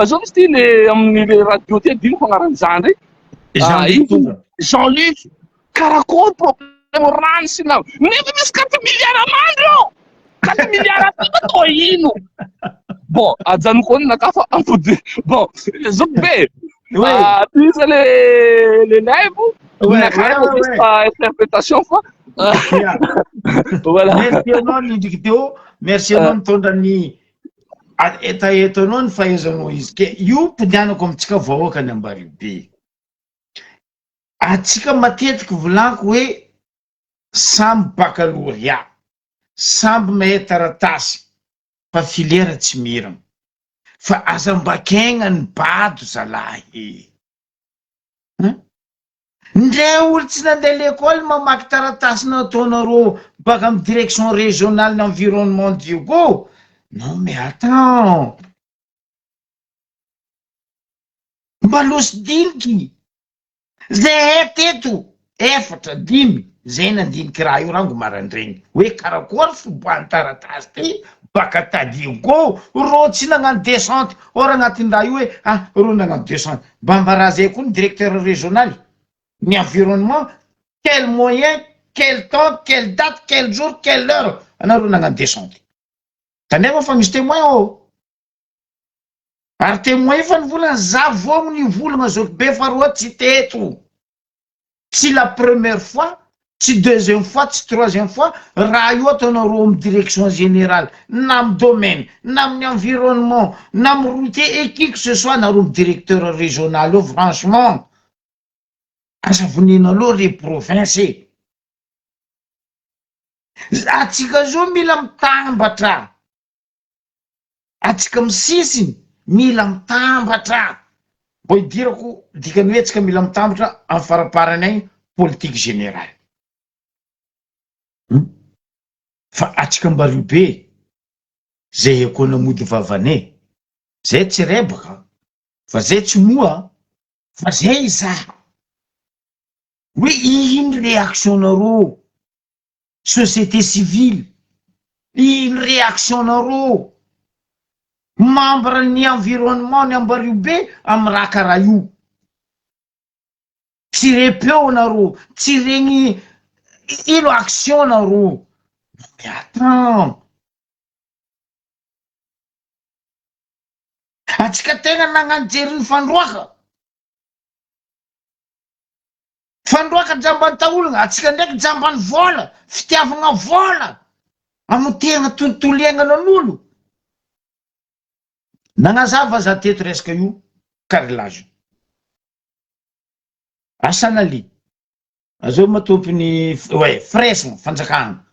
zao misy ty le amin'ny le radio ty adinoko agnaran'ny zandry. Jean Luc tonga. Jean Luc karakory problème rano sy nama. Nefa misy 4 milliards mandry eo. 4 milliards ty atao ino? Bon, ajanoko ny naka fa ampody. Bon, zoky be. Oui. Ah, tohiza le le live. Ouais, Naka ouais, ouais, juste ouais. interprétation fa. Yeah. Voilà. Merci anao nindriky teo, merci anao nitondra ny hetaheta anao ny fahaizanao izy. Ke io podianako amintsika vahoaka ny Ambaribe. Atsika matetiky volaniko hoe samy baccalauréat, samby mahay taratasy fa filière tsy mirana. Fa aza ambakaigna ny bado zalahy e. Hein? Ndre olo tsy nandeha l'école mamaky taratasy nataonareo baka amy direction régionale ny environnement Diego non mais attends mba losidiniky Zahay teto efatra, dimy, zay nandiniky raha io rango maraindraigny hoe karakory fiboahan'ny taratasy ty baka Tadigo rô tsy nagnano descente or agnatin'ny raha io hoe ah rô nagnano descente mba ambarà zay koa ny directeur régional ny environnement quel moyen quel temps quelle date quel jour quelle heure anareo nagnano descente tandremo fa misy témoin ô. Ary témoin efa nivolagna za vao nivolagna zoky be fa roa tsy teto tsy la première fois tsy deuxième fois tsy troisième fois raha io ataonareo amy direction générale na amy domaine na amin'ny environnement na amy routier et qui que ce soit nareo amy directeur régional eo franchement aza vonena aloha re province e atsika zao mila mitambatra Atsika am sisiny mila mitambatra. Mbô idirako dikany hoe atsika mila mitambatra am faraparany agny politique générale. Hum. Fa atsika mbario be zay akoa namody vavanay. Zay tsy rebaka fa zay tsy moa fa zay izaho. Hoe ino réaction nareo société civile ino réaction nareo membre ny environnement ny Ambariobe amy raha karaha io tsy re peo nareo tsy regny ino action nareo mais attends atsika tegna nagnano jery ny fandroaka Fandroaka jamban'ny taolagna, atsika ndraiky jamban'ny vôla, fitiavagna vôla, amotehagna tontolo iainganan'olo. Nagnazava za teto resaka io. carrelage. Asanali, azao ma tompony ouais fresagna fanjakagna,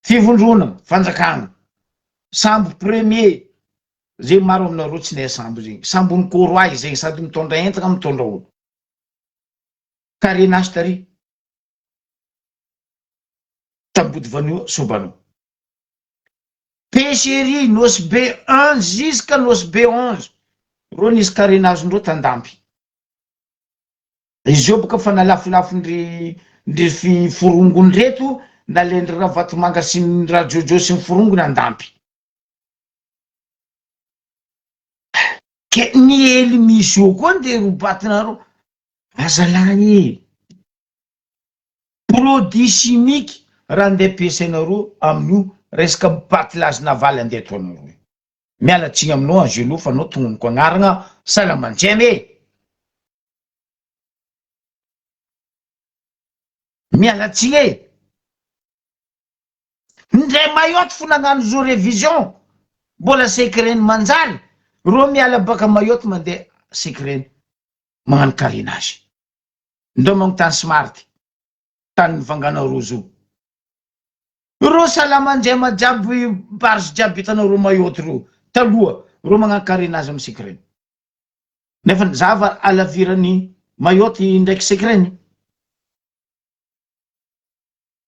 fivondronagna fanjakagna, sambo premier zegny maro aminareo tsy nahay sambo zegny, sambon'ny koroay zegny sady mitondra entagna mitondra olo. Carénage tary Tambodivanoa Sobanao. Pêcherie Nosy Be un jusqu'à Nosy Be 11 reo nisy carénage ndreo tandampy. Izy io boka fa nalafolafon-dry ndry fi forongony reto nalain-dry Ravatomanga sy ny Rajojo sy ny forongony andampy. Ke ny hely misy eo koa ndeha robatinareo. Azalahy e! Produit chimique raha andeha ampiasainareo amin'io resaka battelage naval andeha ataonareo io. Miala tsiny aminao Angelo fa anao tognoniko agnaragna Salamanjemy e! Miala tsiny e! Ndray Mayotte fo nagnano zo revision mbola secret-ny manjary, reo miala baka Mayotte mandeha secret-ny magnano carénage. Ndao magnontany smart tany nivangana rojo. Reo salamanjema jiaby barge jiaby hitanareo Mayotte reo taloha reo magnano carénage amy secret-ny. Nefa zava alavirany Mayotte ndraiky secret-ny.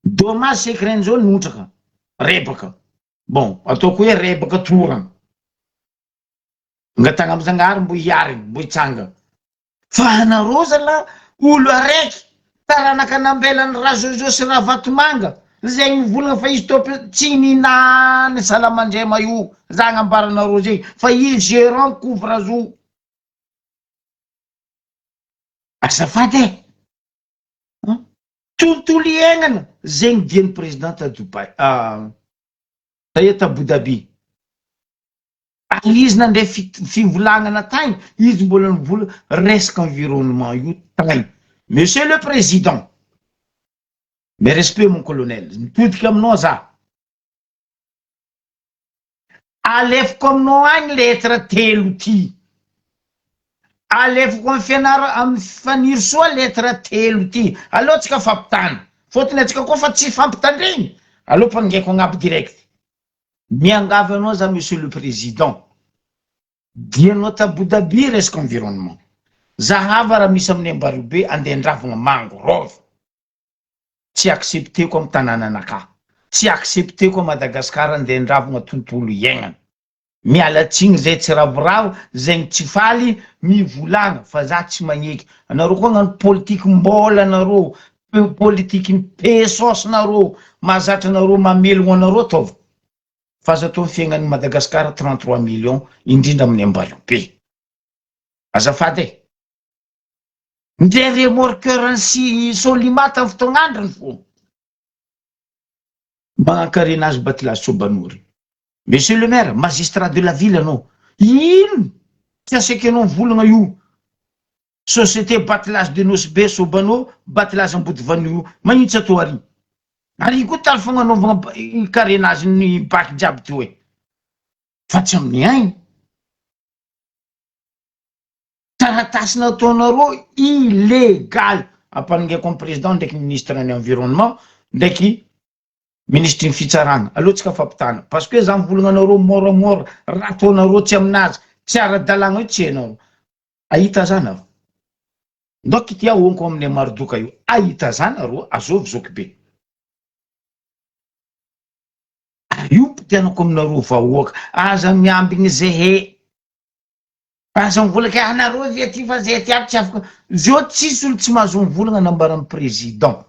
Dommage secret zao nontraka, rebaka, bon ataoko hoe rebaka torana, angatahana am Zagnahary mbo hiarigny, mbo hitsanga, fa anareo zalah olo araiky taranaka nambelany Rajojo sy Ravatomanga zay mivolagna fa izy top tsy ninany salamandrema io za agnambaranareo zegny fa izy gerant couvre zo. Azafady e! Tontolo iainana zegny dian'ny président ta Dubaï taia ta Abu Dhabi ary izy nandray fivolagnana tagny izy mbola nivola resaka environnement io tagny monsieur le président mes respects mon colonel mitodika aminao za Alefako aminao agny lettre telo ty. Alefako amy fianara amy Fanirisoa lettre telo ty. Aleo tsika fampitana. Fôtony atsika koa fa tsy fampitandregny, aleo mpangaiko agnabo direct. Miangavy anao za monsieur le président. Dianao ta Abu Dhabi resaka environnement. Zahava raha misy aminay Ambariobe andeha andravogna mangrove. Tsy accepteko am tanananakahy. Tsy accepteko a Madagascar andeha andravogna tontolo iaignana. Miala tsigny zay tsy ravoravo zegny tsy faly mivolagna fa za tsy magneky anareo koa agnano politique mbola anareo politique ny pesos nareo mahazatra anareo mamelogno anareo ataovy fa aza atao ny fiaignan'ny Madagascar 33 millions indrindra amin'ny Ambariobe azafady e. Ndre remorqueur ny sy Solima tam fotoagn'androny fo. Magnankarena azy Batilazo Tsobanory. Monsieur le maire, magistrat de la ville anao, ino tsy asekenao mivolagna io société Batilazo de Nosy Be Sobano, Batilazo Ambodivanio io, magnino tsy atao ary? Ary koa tany fagnanaovagna carénage ny bac jiaby teo e. Fa tsy amin'ny aigny. Taratasy nataonareo illegal ampaningako am président ndraiky ministre ny environnement ndraiky ministre ny fitsarana aleo tsika fampitana parce que za mivolagna anareo moramora raha ataonareo tsy aminazy tsy ara-dalàgna io tsy hainareo ahita za nareo ndao kitia honko amin'ny marodoka io ahita za nareo azovy zoky be ary io mpitianako aminareo vahoaka aza miambigny zehe Aza mivolagna ke anareo ve aty fa zay aty aby tsy afaka, zao tsisy olo tsy mahazo mivolagna nambaran'ny président,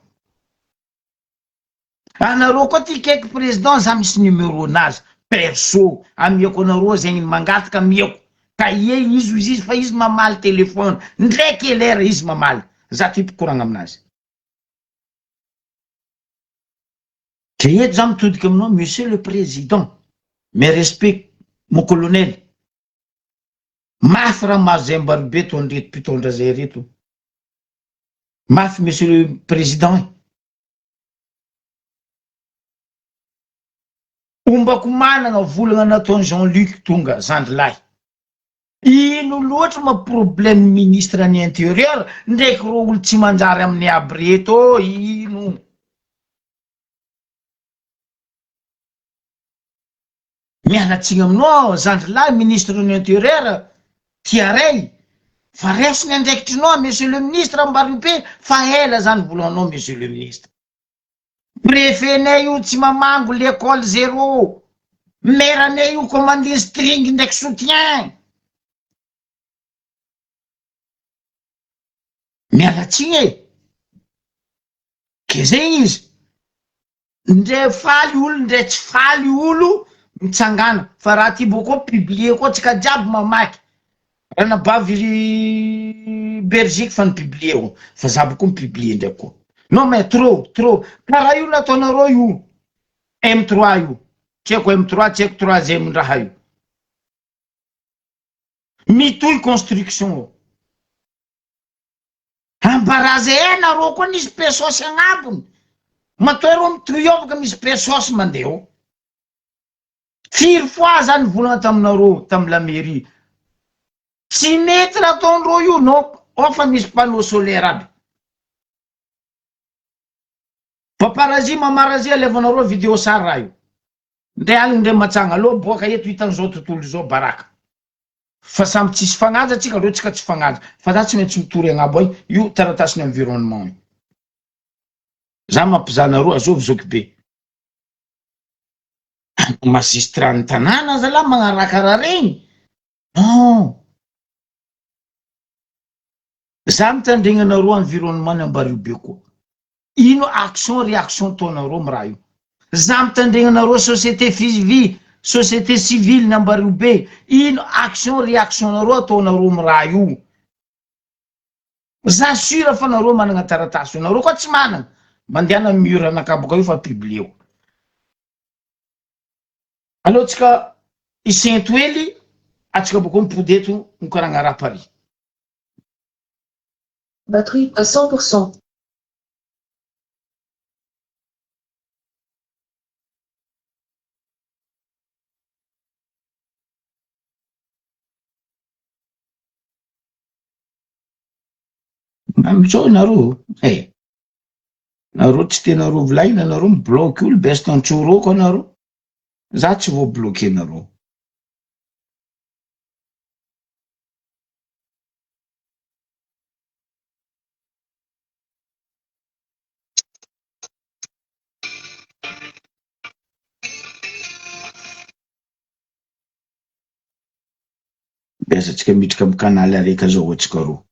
anareo koa ty keky président za misy numéro nazy perso amiako anareo zegny ny mangataka amiako ka ie izy ozy izy fa izy mamaly téléphone ndraiky lera izy mamaly za ty mpikoragna aminazy. De eto za mitodika aminao monsieur le président, mes respects mon colonel, Mafy raha mahazo zay ambaribe to an'ireto mpitondra zay reto. Mafy monsieur le président e. Ombako managna volagna nataon'i Jean Luc tonga zandry lahy. Ino loatra ma problème ministre ny interieur ndraiky reo olo tsy manjary aminy aby reto ô ino. Miala tsiny aminao aho zandry lahy ministre ny interieur tiaray fa raiso ny andraikitrinao monsieur le ministre Ambaribe fa ela zany volanao monsieur le ministre. Préfet nay io tsy mamango l'école zéro, maire nay io commande string ndraiky soutien. Miala tsiny e! Ke zegny izy, ndre faly olo ndre tsy faly olo mitsangana fa raha ty bôkô publier koa tsika jiaby mamaky, ranabavy Belgique fa ni-publier o, fa za bôko mi-publier ndraiky koa, non mais trop trop karaha io nataonareo io M trois io, tsy haiko M trois tsy haiko troisième raha io, mitohy construction o. Ambaraza eh nareo koa nisy pesos agnabony matoa reo mitohy ao baka misy pesos mandeha ao firy fois za nivolagna taminareo tamy la mairie tsy mety raha ataondreo io non ao fa misy panneau solaire aby paparazzi mamarazi alevanareo video sary raha io ndre aligny ndre matsagna aleo boaka eto hitan'izao tontolo izao baraka Fa samy tsisy fagnaja tsika aleo tsika tsy fagnaja fa za tsy maintsy mitory agnabo ay io taratasin'ny environnement io. Za mampizaha anareo azovy zoky be. Magistrat ny tanàna zalahy magnaraka raha regny non. Za mitandregny anareo environnement ny Ambaribe koa. Ino action réaction ataonareo am raha io? Za mitandregny anareo société fivi société civile ny Ambariobe ino action réaction nareo ataonareo am raha io? Za sur fa nareo managna taratasy io nareo koa tsy managna mandehana mur anakaboka io fa publieko. Aleo tsika hisento hely atsika boko mipody eto mikoragna raha Paris. Batterie à 100%. Amizao nareo eh! Nareo tsy tianareo volagnina nareo mi-bloque olo best antsoroko anareo, za tsy voa bloquer nareo. Mbaiza tsika miditra am canal araiky azahoantsika roa.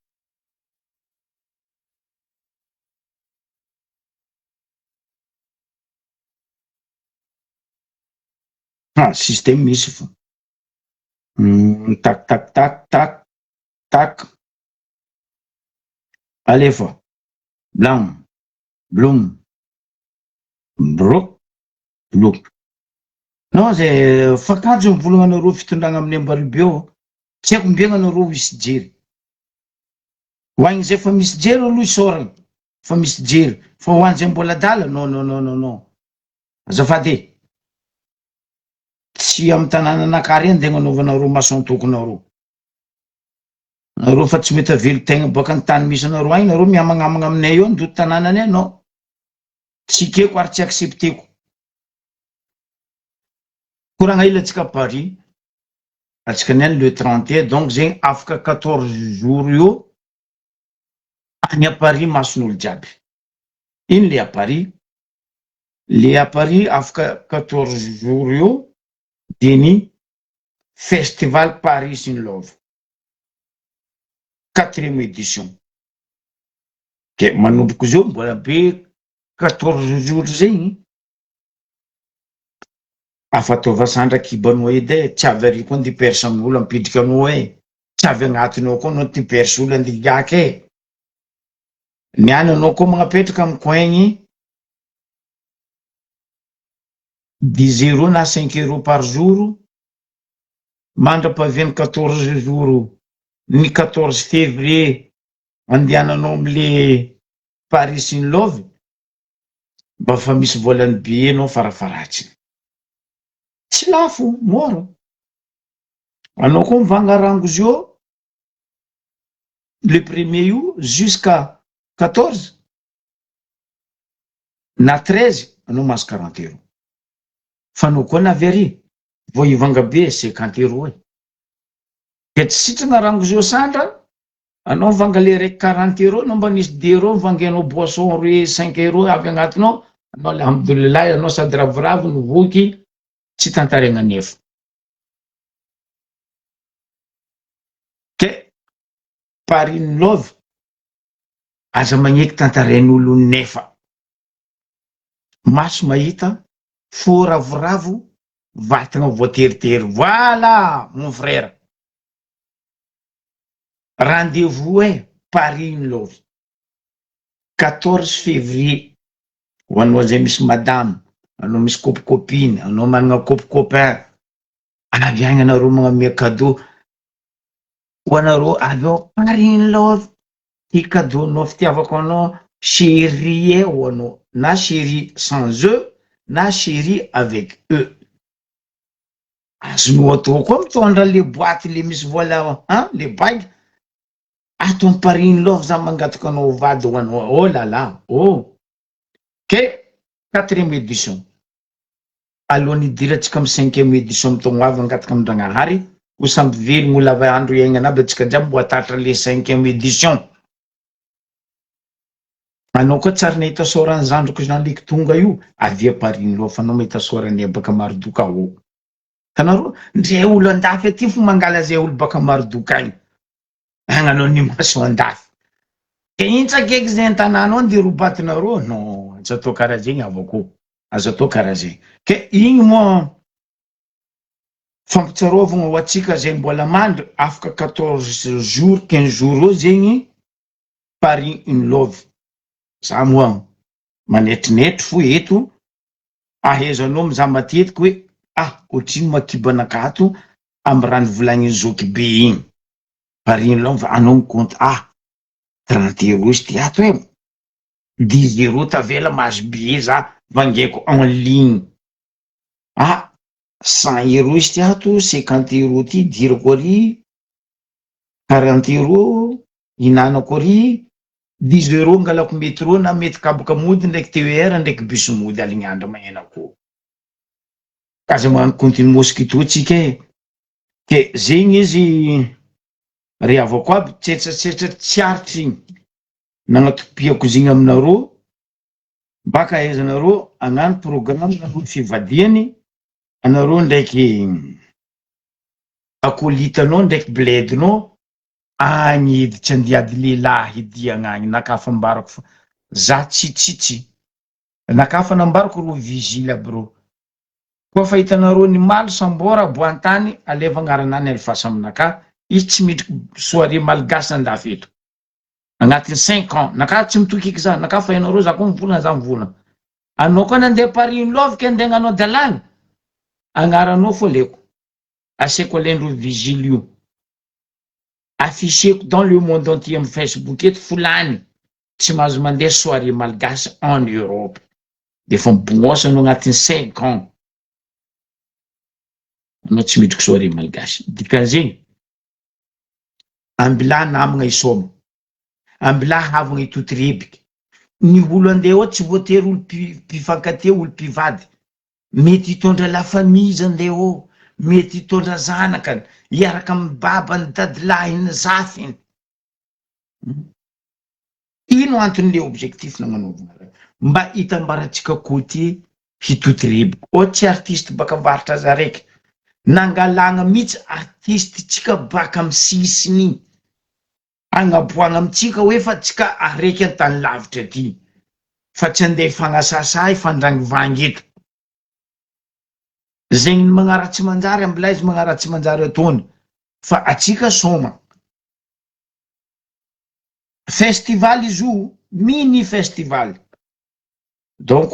Ha, système misy fo. Tak tak tak tak tak. Alefa. Blam. Bloom. Bro. Blo. Non zay fakanjo mivolagna anareo fitondragna amin'ny Ambaribe eo. Tsy haiko mbiagna anareo hisy jery. Ho an'izay fa misy jery aloha isaoragna fa misy jery fa ho an'izay mbola adala non non non non non. Azafady e. Tsy amin'ny tanànan'Ankary andeha agnanaovanareo mason-tokonareo. Nareo fa tsy mety havelon-tegna boaka an-tany misy anareo agny nareo miamagnamagna aminay eo andoto tanànanay non. Tsy ekeko ary tsy accepteko. Koragna ela antsika Paris, antsika niany le 31 donc zegny afaka 14 jours eo any à Paris mason'olo jiaby. Ino le à Paris? Le à Paris afaka 14 jours eo de ny festival Paris in love quatrième édition de manomboka izao mbola be 14 jours zegny afa ataova sandra kibanao edy e tsy avy ary koa andeha hipersa amin'olo hampidriky anao e tsy avy agnatiny ao koa anao te hipersa olo andeha higiaka e ny any anao koa magnapetraka amy coin-gny dix euros na cinq euros par jour mandra-pahavian'ny quatorze jours ny quatorze février andehananao amle Paris in love mba fa misy volan'ny billet nao farafaharatsiny tsy lafo mora. Anao koa mivanga rangozy eo le premier io jusqu'à 14 na 13 anao mahazo 40 euros. Fa anao koa navy ary vao hivanga be 50 euros e. Ke tsy sitrana rangozy eo sandra, anao mivanga le raiky 40 euros, anao mba nisy 2 euros mivangainao boisson roe 5 euros avy agnatinao, anao alhamdoulilah anao sady ravoravo no voky tsy tantaraigna nefa. Ke Paris love aza magneky tantarain'olo nefa. Maso mahita, fo ravoravo, vatagna voateritery. Voilà mon frère. Rendez-vous e Paris love. 14 février. Ho anao zay misy madame, anao misy copy-copine, anao manana copy-copain, avy agny anareo magnamia cadeau. Ho anareo avy ao Paris love. Ty cadeau nao fitiavako anao chérie ho anao na chérie sans e na chérie avec e. Azonao atao koa mitondra le boîte le misy vola hein le bague ato am Paris love za mangataka anao ho vady ho anao oh là là oh. Ke quatrième édition alohan'ny hidirantsika amy cinquième édition amy taogno avy angataka amin-dragnahary ho samby velogno lava andro iaignana aby atsika jiaby mbo atatra le cinquième édition. Anao koa tsary nahita sôran'ny zandriko Jean Luc tonga io avia Paris love fa anao mahita sôran'ny baka Marodoka ao. Tanareo ndre olo andafy aty fo mangala zay olo baka Marodoka agny. Agnanao ny maso andafy. Ke intsakeky zay an-tanànao andeha robatinareo non aza atao karaha zegny avako. Aza atao karaha zegny. Ke igny moa fampitsarovagna ho atsika zay mbola mandry afaka 14 jours 15 jours eo zegny Paris in love. Za moa manetrinetry fo eto ahaizanao mizaha matetiky hoe ah ohatrino makibanaka ato amy raha nivolagnin'ny zoky be igny. Paris in love anao mikonty ah 30 euros izy ty ato e. 10 euros tavela mahazo billet za vangaiko en ligne. Ah 100 euros izy ty ato, 50 euros ty idirako ary, 40 euros hinanako ary, 10 euros angalako métro na mety kabaka mody ndraiky TER ndraiky bus mody aligny andro magnena akoho. Aza magnano compte mosquito tsika e. Ke zegny izy ry havako aby tsetsatsetsa tsy aritry igny. Nagnatopiako zegny aminareo baka ahaizanareo hagnano programme nareo fivadiany anareo ndraiky acolyte-nao ndraiky bled-nao agny edy tsy andiady lehilahy diagna agny nakafa ambarako fa za tsy tsitsy nakafa nambarako ro vigile aby reo koa fa hitanareo ny maly sambora aboantany aleva agnaranany alifasa aminaka izy tsy midriky soirée malgache andafy eto agnatin'ny 5 ans naka tsy mitokiky eky za naka fa ianareo za koa mivolagna za mivolagna anao koa nandeha Paris love ke andeha hagnano adalagna agnaranao fo aleko aseko alaindreo vigile io afficheko dans le monde entier amy Facebook eto folany tsy mahazo mandeha soirée malgache en Europe de efa mibognosa anao agnatin'ny 5 ans anao tsy midriky soirée malgache dikan'izegny ambilà namagna isôma ambilà havagna itotirebiky ny olo andeha ao tsy voatery olo mpifankatia olo mpivady mety hitondra la famille izy andeha ao mety hitondra zanakany hiaraka amy babany dadilahiny zafiny ino anton'le objectif nagnanaovana raha mba hitambarantsika côtier hitotirebiky o tsy artiste baka avaratra aza raiky nangalagna mihitsy artiste tsika baka amy sisiny agnaboagna amitsika hoe fa tsika araiky an-tany lavitra aty fa tsy andeha hifagnasasa hifandrangivangy eto zegny ny magnaratsy manjary ambilà izy magnaratsy manjary ataony fa atsika soma festival izy io mini festival donc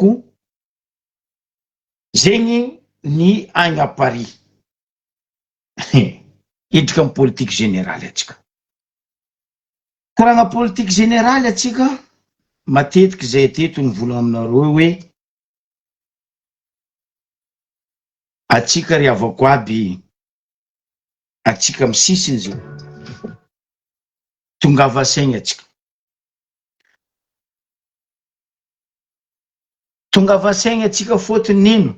zegny ny agny à Paris hidriky amy politique générale atsika koragna politique générale atsika matetiky zay teto nivolagna aminareo hoe atsika ry havako aby. Atsika amy sisiny zay. Tongava saigna atsika. Tongava saigna atsika fôtony nino?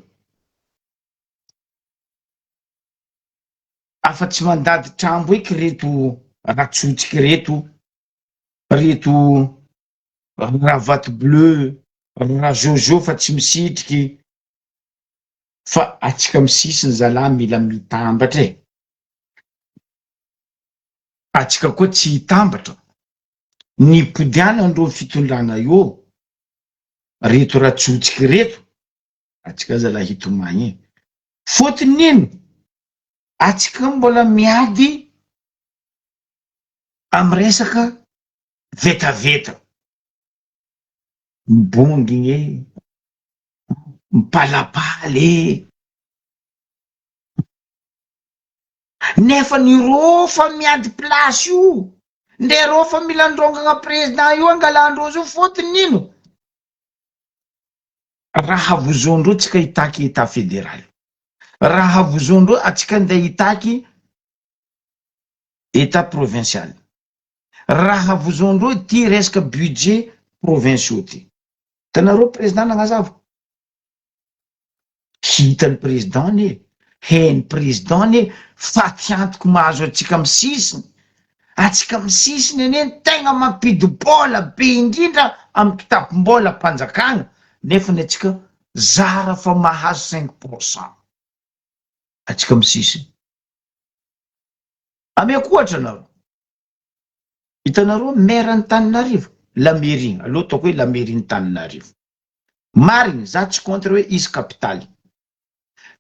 Afa tsy mandady trambo eky reto ratsotsiky reto, reto ravato bleu, rajojo fa tsy misitriky, fa atsika amy sisiny zalahy mila mitambatra e! Atsika koa tsy hitambatra, ny hipodianandreo fitondrana eo, reto ratsotsiky reto, atsika zalahy hitomagny e! Fôtony ino? Atsika mbola miady amy resaka vetaveta, mibongigny e, mipalapaly e, nefa ny rô fa miady place io, ndre rô fa mila androngana président io angalandrozy io, fôtony ino? Raha vozondreo tsika hitaky etat federal, raha vozondreo atsika ndeha hitaky etat provincial, raha vozondreo ty resaka budget provinciaux ty, hitanareo président nagnazava? Hitan'ny président anie, hain'ny président anie faty antoko mahazo antsika amy sisiny, antsika amy sisiny anie ny tegna mampidi-bola be indrindra amy kitapom-bolam-panjakana nefa ny antsika zara fa mahazo cinq pour cent antsika amy sisiny. Ameko ohatra anareo, hitanareo maire Antananarivo, la mairie, aleo ataoko hoe la mairie Antananarivo. Marigny za tsy contre hoe izy kapitaly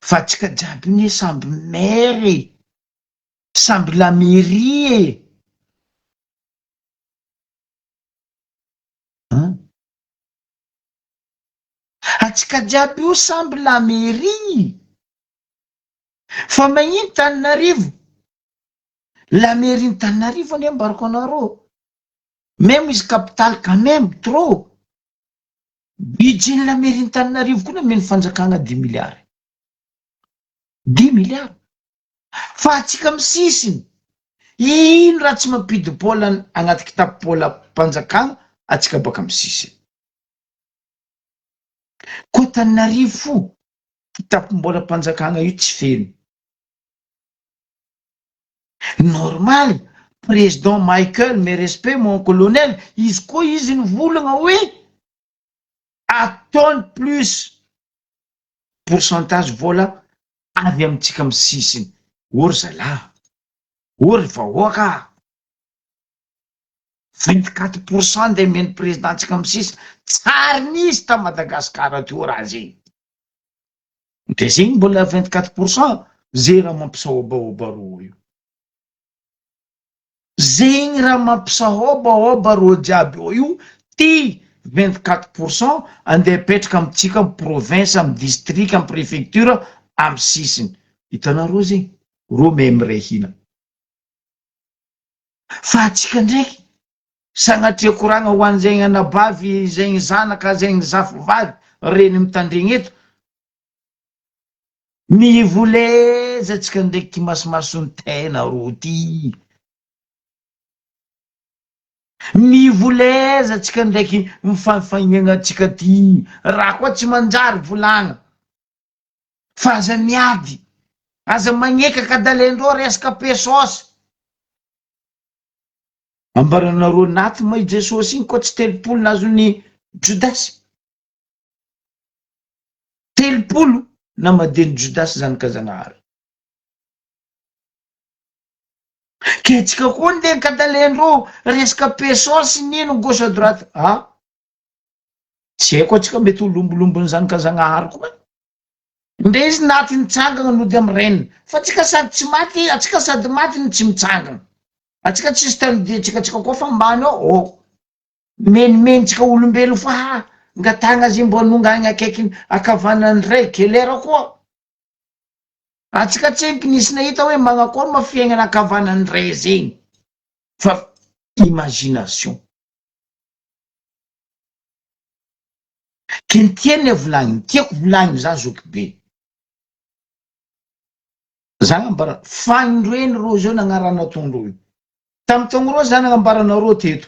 fa atsika jiaby anie samby maire e, samby la mairie e, an, atsika jiaby io samby la mairie fa magnino Tananarivo, la mairie ny Tananarivo anie ambarako anareo meme izy kapitaly quand meme trop. Budget ny la mairie Antananarivo koa nomeny fanjakana dix milliards. Dix milliards. Fa atsika amy sisiny, ino raha tsy mampidi-bola agnaty kitapo-bolam-panjakana atsika baka amy sisiny. Koa Antananarivo fo, kitapom-bolam-panjakana io tsy feno. Normal, président Michael, mes respects mon colonel, izy koa izy nivolagna hoe ataony plus pourcentage vola avy amintsika amy sisiny, ô ry zalah, ô ry vahoaka ah, 24 pourcent nde omeny président tsika amy sisiny, tsary nisy ta Madagascar teo raha zegny. De zegny mbola 24 pourcent ze raha mampisahobahoba rô io. Zegny raha mampisahobahoba rô jiaby eo io ty 24 pourcent andeha apetraka amitsika amy province, amy district, amy préfecture, amy sisiny. Hitanareo zegny? Rô mahay miray hina. Fa atsika ndraiky Sagnatria koragna ho an'izegny anabavy, zegny zanaka, zegny zafivavy, reny mitandregny eto, mivoleza tsika ndraiky ty masimason-tegna rô ty, mivoleza tsika ndraiky mifagnifagniagna tsika ty, raha koa tsy manjary volagna fa aza miady, aza magnekaka adalendreo resaka pesôsy. Ambaranareo naty ma i Jesosy iny koa tsy 30 nazon'i Jodasy? 30 namadian'i Jodasy zanaka Zagnahary. Ke antsika koa ndeha ankadalendreo resaka pesos nino gauche à droite ah tsy haiko antsika mety ho lombolombon'ny zanaka Zagnahary koa. Ndre izy naty nitsangana nody amy reniny fa tsika sady tsy maty atsika sady maty no tsy mitsangana atsika tsisy tany odiantsika tsika koa fa ambany ao oh menimenitsika olombelo fa ngatagna ze mbo anongagny akaikiny akavanany ray kelera koa atsika tsenky nisy nahita hoe magnakory ma fiaignana akavanany ray zegny fa imagination. Ke ny tiany volagniny, tiako volagniny za zoky be. Za agnambara fanindroeny rô zao nagnarana tondro io. Tamy taogno rô za nagnambaranareo teto.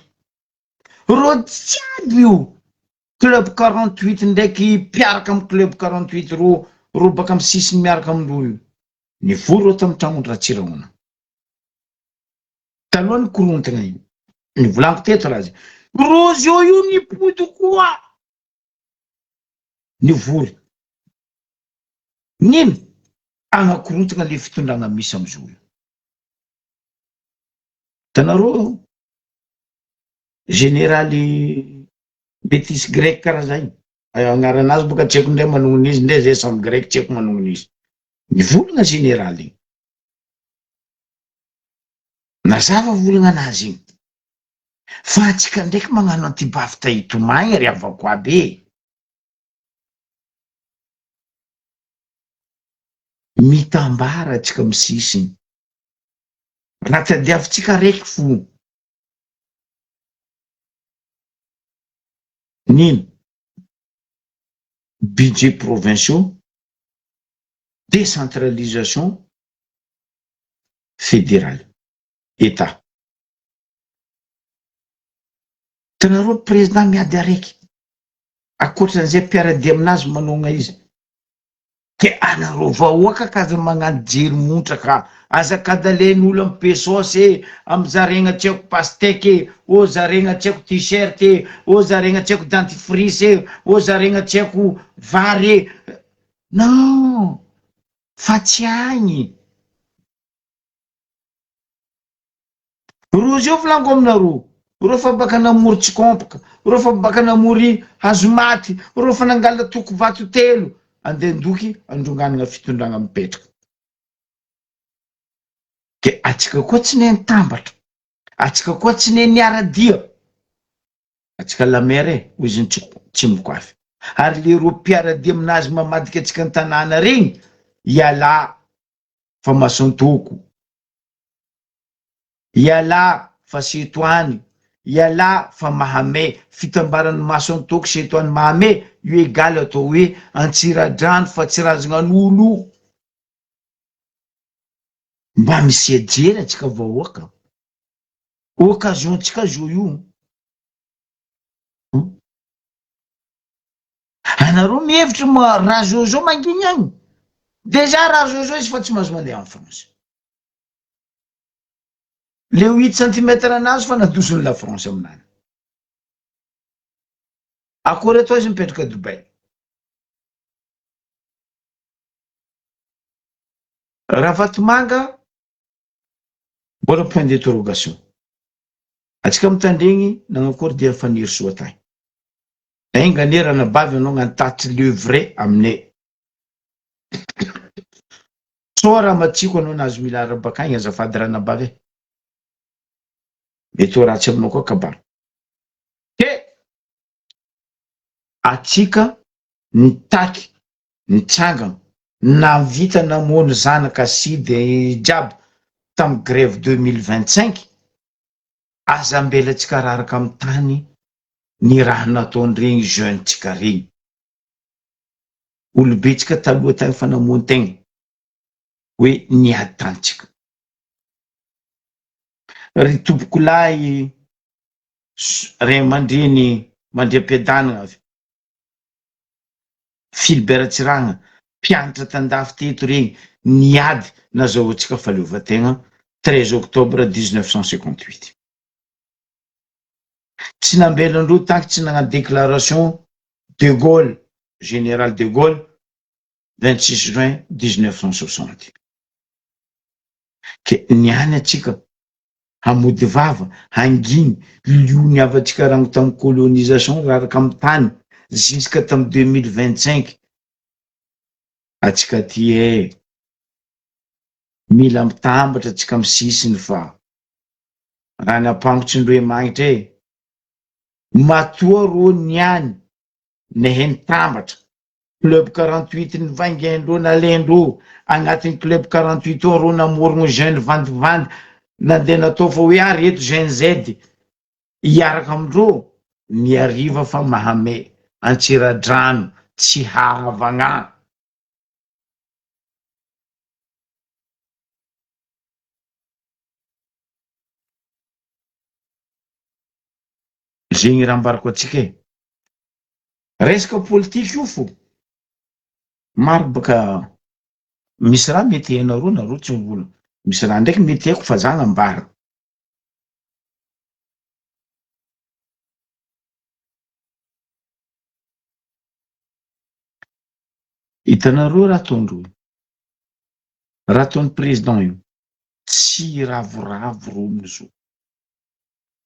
Rô jiaby io club 48 ndraiky mpiaraka amy club 48 rô rô baka amy sisiny miaraka amindreo io. Nivory rô tamy tragnon-dRatsirahona. Taloha nikorontagna io. Nivolaniko teto raha zay. Rô zao io nipody koa. Nivory. Nino? Anakorontagna le fitondragna misy amizao io. Hitanareo generaly metisy grec karaha zay, agnaranazy boka tsy haiko ndray manognona izy ndray zay samy grec tsy haiko manognona izy. Nivolagna generaly igny. Nazava volagna anazy igny. Fa antsika ndraiky magnano antibafta hitomagny ry havako aby e. Mitambara antsika amy sisiny. Raha tadiavintsika araiky fo nino budget provinciaux, décentralisation fédérale, Etat. Hitanareo président miady araiky, ankoatran'izay mpiara-dia aminazy manohagna izy. Ke anareo vahoaka ka aza magnano jery montra ka, aza kadalain'olo am pesos e, am zaregna tsy haiko pastèque e, ô zaregna tsy haiko t-shirt e, ô zaregna tsy haiko dentifrice e, ô zaregna tsy haiko vary e, non fa tsy agny. Reo zao volaniko aminareo, reo fa baka namory tsikompaka, reo fa baka namory hazo maty, reo fa nangala toko vato telo, andeha andoky andronganana fitondragna mipetraka. Ke atsika koa tsy ne nitambatra, atsika koa tsy ne niara-dia, atsika la mer e, hoy izy ny tsy mikoafy. Ary le reo mpiara-dia aminazy mamadika atsika an-tanàna regny, ialahy fa mason-toko. Ialahy fa setoany, ialahy fa mahamay, fitambaran'ny maso antoko setoany mahamay io egaly atao hoe Antsiradrano fa tsy razanan'olo. Mba misia jery antsika vahoaka. Occasion tsika zao io. Anareo mihevitry moa Razozo manginy agny? Déjà Razozo izy fa tsy mahazo mandeha en France. Le huit centimètre anazy fa nadoson'ny la France aminany. Akory atao izy mipetraka Dubaï. Ravatomanga mbola point d'interrogation. Atsika mitandregny nagnakory dia Fanirisoa tagny. Enga anie ranabavy anao gnantatry le vrai aminay. Sao raha matsiko anao nahazo milliard bakagny azafady ranabavy e. Mety ho ratsy aminao koa kabary. Ke atsika nitaky nitsangana nahavita namono zanaka sida jiaby tam grève 2025 aza ambela tsika raraka am tany ny raha nataon'iregny jeune tsika regny. Olobetsika taloha tagny fa namono tegna hoe niady tantsika. Ry tompokolahy ray aman-dreny mandriam-piadanana avy. Philbert Tsiragna, mpianatra tandafy teto regny niady nazahoantsika fahaleovantegna 13 octobre 1958. Tsy nambelandreo tanky tsy nagnano déclaration de Gaulle, Général de Gaulle 26 juin 1960. Ke niany atsika hamody vava, hanginy, liony havantsika rango tam colonisation raraka am tany jusque tam 2025 atsika aty eh! Mila mitambatra atsika am sisiny fa raha ny ampango tsy ndroe magnitra eh! Matoa rô niany nehe nitambatra Club 48 nivaingain-dreo nalain-dreo agnatin'ny club 48 ao reo namorogno jeune vandivandy nandeha natao fa hoe ah reto gen Z hiaraka amindreo ny hariva fa mahamay Antsiradrano tsy havagna. Zegny raha ambarako antsika e. Resaka politika io fo. Maro baka misy raha mety hainareo nareo tsy mivola. Misy raha ndraiky mety haiko fa za agnambara. Hitanareo raha ataondreo io. Raha ataon'ny président io. Tsy ravoravo reo amin'izao.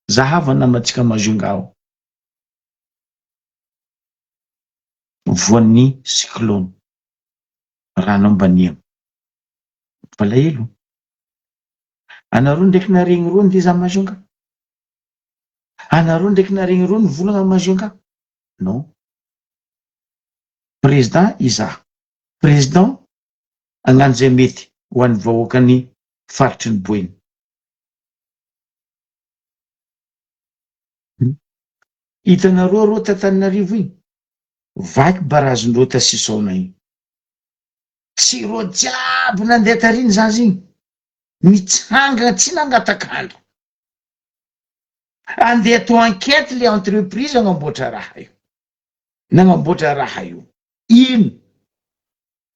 Zahava namantsika Majunga ao. Voan'ny cyclone. Rano ambaniagna. Mampalahelo. Anareo ndraiky naregny reo ndeha za Majunga? Anareo ndraiky naregny reo nivolagna Majunga? Non. Président izaho. Président hagnano izay mety ho an'ny vahoakan'ny faritry ny Boeny. Hitanareo rô t'Antananarivo igny? Vaky barazin'rô ta Sisaona igny. Tsy rô jiaby nandeha tary ny zaza igny. Nitsangana tsy nangatak'andro. Andeha atao enquête le entreprise agnamboatra raha io. Nagnamboatra raha io. Ino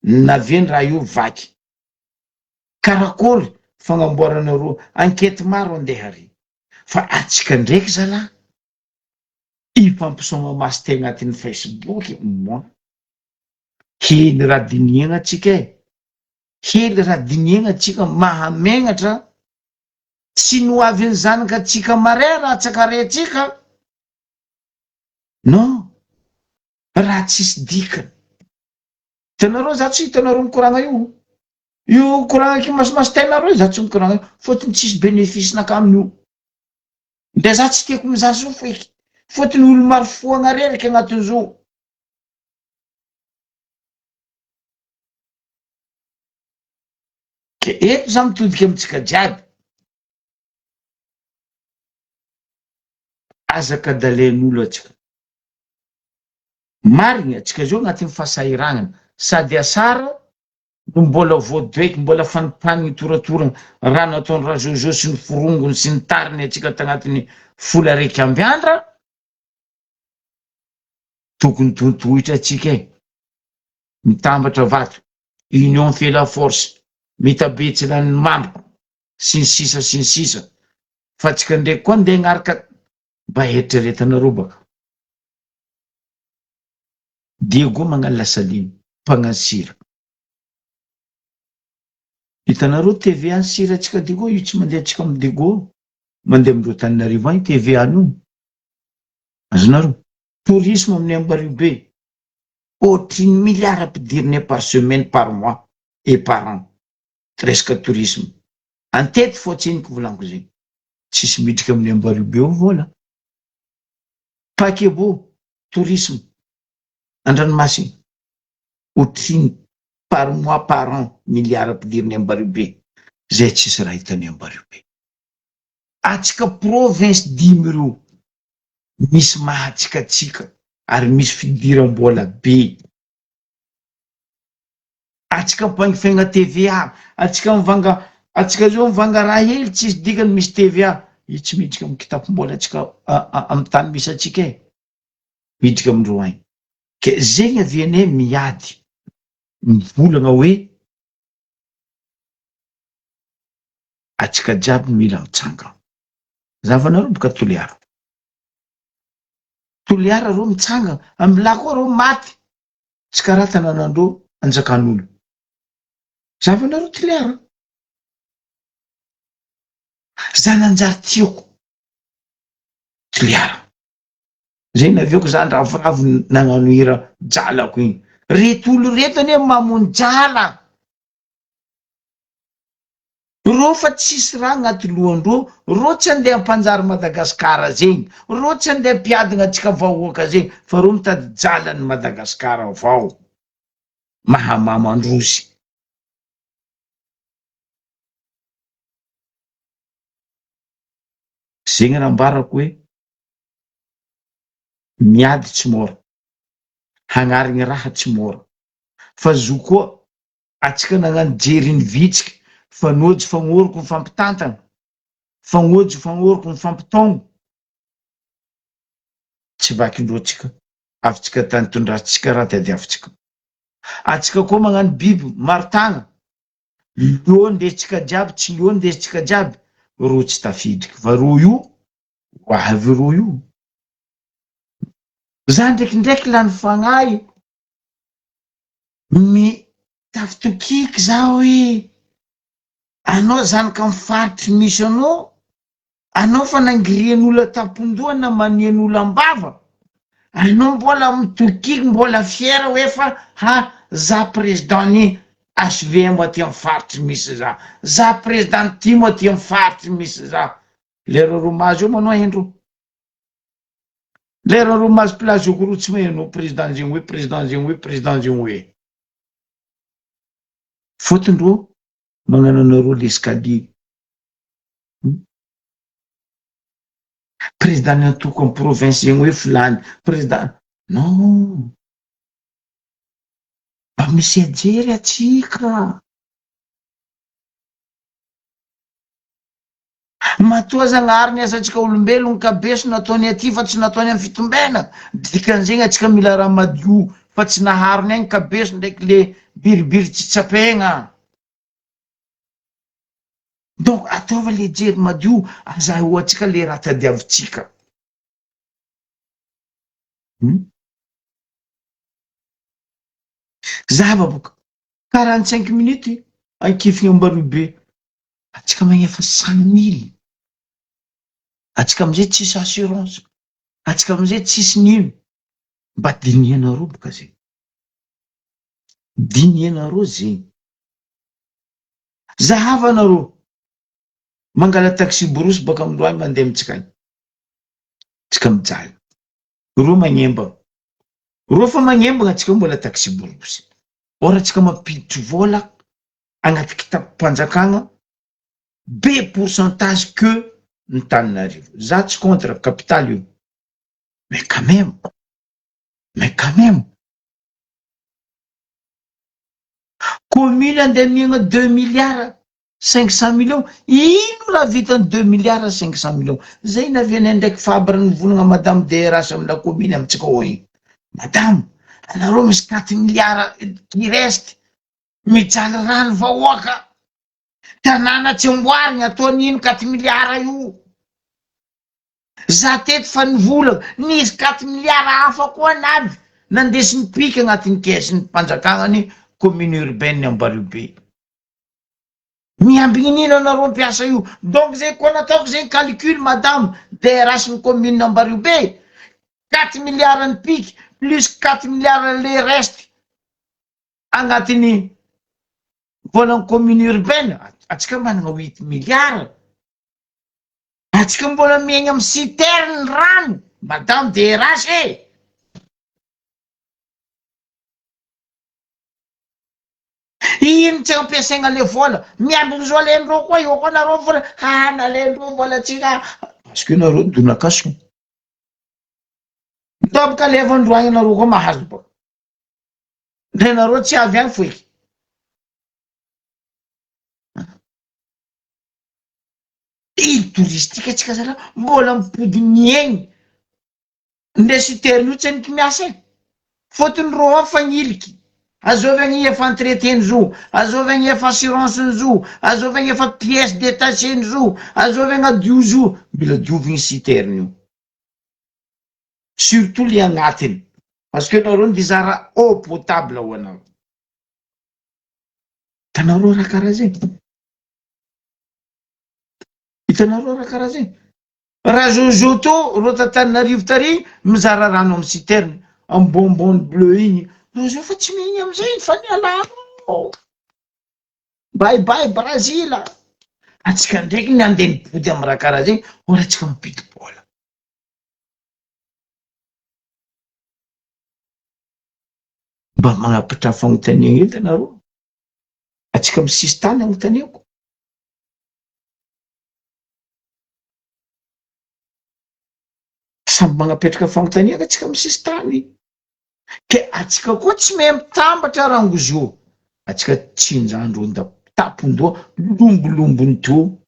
naviany raha io vaky. Karakôry fagnamboaranareo enquête maro andeha ary. Fa atsika ndreky zalah ifampisaoma maso te agnatin'ny facebook moi hely raha dinihagna atsika e, hely raha dinihagna atsika mahamegnatra tsy ny ho avin'ny zanaka atsika marais raha tsakarentsika non raha tsisy dikany hitanareo za tsy hitanareo mikoragna io Io koragna kimasimasy tenareo io za tsy mikoragna io fôtony tsisy bénéfice naka amin'io ndra za tsy tiako mizaha zo feky fôtony olo maro foagna reraka agnatin'zo ke eto za mitodika amitsika jiaby aza kadalen'olo atsika marigny atsika zao agnatin'ny fahasahiragnana sady asara no mbola voadoeky mbola fanimpanigny toratoragna raha nataony Rajojo sy ny forongony sy ny tariny antsika tagnatin'ny folo 11 andra tokony tontohitra antsika e mitambatra vato union fait la force mitabetsina ny mamba sy ny sisa sy ny sisa fa antsika ndraiky koa ndeha agnaraka mba eritreretanareo baka Diego magnano lasaliny, mpagnano sira. Hitanareo TVA ny sira antsika Diego io tsy mandeha antsika am Diego mandeha amindreo Antananarivo agny TVA an'io. Azonareo? Tourisme amin'ny Ambarivo be. Ohatrin'ny milliard ampidirina par semaine, par mois et par an. Resaka tourisme. Antety fô tsiniko volaniko zegny. Tsisy midriky amin'ny Ambarivo be ao vola. Paquebot, tourisme andranomasina otrino par mois par an milliard ampidiriny Ambariobe zay tsisy raha hitany Ambariobe atsika province dimy reo misy mahatsikatsika ary misy fidiram-bola be atsika mpagnifegna TVA atsika mivanga atsika zao mivanga raha hely tsisy dikany misy TVA io tsy miditra amy kitapom-bola atsika amy tany misy atsika e miditra amindreo agny ke zegny avianay miady mivolagna hoe atsika jiaby mila mitsanga zavanareo boka Toliara Toliara reo mitsanga ambilà koa reo maty tsy karaha tanànandreo anjakan'olo zavanareo Toliara za nanjary tiako Toliara Zay naviako za ndravoravo nagnano hira jalako igny. Reto olo reto anie mamony jala. Reo fa tsisy raha agnaty lohandreo, reo tsy andeha ampanjary Madagascar zegny, reo tsy andeha ampiadagna antsika vahoaka zegny fa reo mitady jalan'i Madagascar avao. Mahamamo androzy. Zegny raha ambarako hoe Miady tsy mora, hagnarigny raha tsy mora, fa zo koa atsika nagnano jeriny vitsiky fanojy fagnoroky mifampitantana, fagnojy fagnoroky mifampitaogno. Tsy vakin-droa tsika, avy tsika tany tondratsika raha tadiavintsika. Atsika koa magnano biby maro tagna, leo ndesitsika jiaby tsy leo ndesitsika jiaby, ro tsy tafidriky fa ro io ho avy ro io. Za ndraikindraiky lany fagnahy mitafitokiky za hoe anao zanaka amy faritry misy anao Anao fa nangirian'olona tampon-doha na manian'olona am-bava, anao mbola mitokiky mbola fier hoe fa ha za président ny HVM aty am faritry misy za, za président ny tim aty am faritry misy za. Lera ro mahazo eo manao haindreo. Lera ro mahazo place eo ko ro tsy mahay anao président zegny hoe président zegny hoe président zegny hoe. Fôtony rô magnano anareo l'escalier. Président ny antoko am province zegny hoe filany président non mba misy ajery atsika matoa zagnahary ny asantsika olombelogno ka beso nataony aty fa tsy nataony am fitombena dikan'zegny atsika mila raha madio fa tsy naharony agny ka beso ndraiky le biribiry tsy tsapegna. Donc ataova le jery madio azahoantsika le raha tadiavintsika. Hum. Zava boka 45 minutes ankifigny Ambarobe atsika magnefa cent mille atsika amizay tsisy assurance atsika amizay tsisy nino mba dinihanareo boka zegny dinihanareo zegny Zahava nareo mangala taxi borosy baka amindreo any mandeha amitsika any tsika mijaly reo magnembagna reo fa magnembagna atsika mbola taxi borosy or atsika mampiditry vola agnaty kitapom-panjakagna be pourcentage que ny Tananarivo za tsy contre capitale io mais quand même mais quand même Commune andeha amiagna deux milliards cinq cent millions, ino raha vitan'ny deux milliards cinq cent millions? Zay navianay ndraiky Fabre nivolagna madame DRH amina commune amintsika ao igny, madame anareo misy quatre milliards qui reste, mijaly rano vahoaka, tanàna tsy amboarigna ataony ino quatre milliards io? Za teto fa nivolagna, nisy quatre milliards hafa koa navy nandesy nipiky agnatin'ny caisse-n'ny mpanjakagna ny commune urbaine Ambariobe. Miambigny nino anareo mpiasa io? Donc zay koa nataoko zegny calcul madame DRH ny commune Ambariobe, quatre milliards nipiky plus quatre milliards le reste agnatin'ny volan'ny commune urbaine, atsika managna huit milliards. Atsika mbola miaigna am citerne rano madame DRH e! Ino tsy ampiasaigna le vola? Miambigny zo alaindreo koa eo koa nareo vola ha nalaindreo volatsika parce que nareo donakasogno. Midoboka alevandreo agny nareo koa mahazo baka. Ndre nareo tsy avy agny foeky. Île touristique atsika zalahy mbola mipody miaigny ndre citerne io tsy aniky miasa e fôtony rô ao fagniliky azôvy agny efa entretien zo azôvy agny efa assurance zo azôvy agny efa pièce détachée zo azôvy agny adio zo mila diovigny citerne io surtout le agnatiny parce que nareo nizara eau potable ho anareo hitanareo raha karaha zegny Hitanareo raha karaha zegny? Raha Jojo tô rô t'Antananarivo tary mizara rano amy citerne, amy bonbonne bleu igny, rô zao fa tsy mihigny amizay fa nialanao. Bye bye Brazil. Atsika ndraiky ny andeha mipody amy raha karaha zegny, or atsika mipidi-bola. Mba magnapitra fagnontaniagna edy anareo. Atsika amy sisintany agnontaniako. Samby magnapetraka fagnontaniana atsika amy sisintany. Ke atsika koa tsy mahay mitambatra rangozy ô. Atsika tsinjandro nda tapon-doha lombolombo teo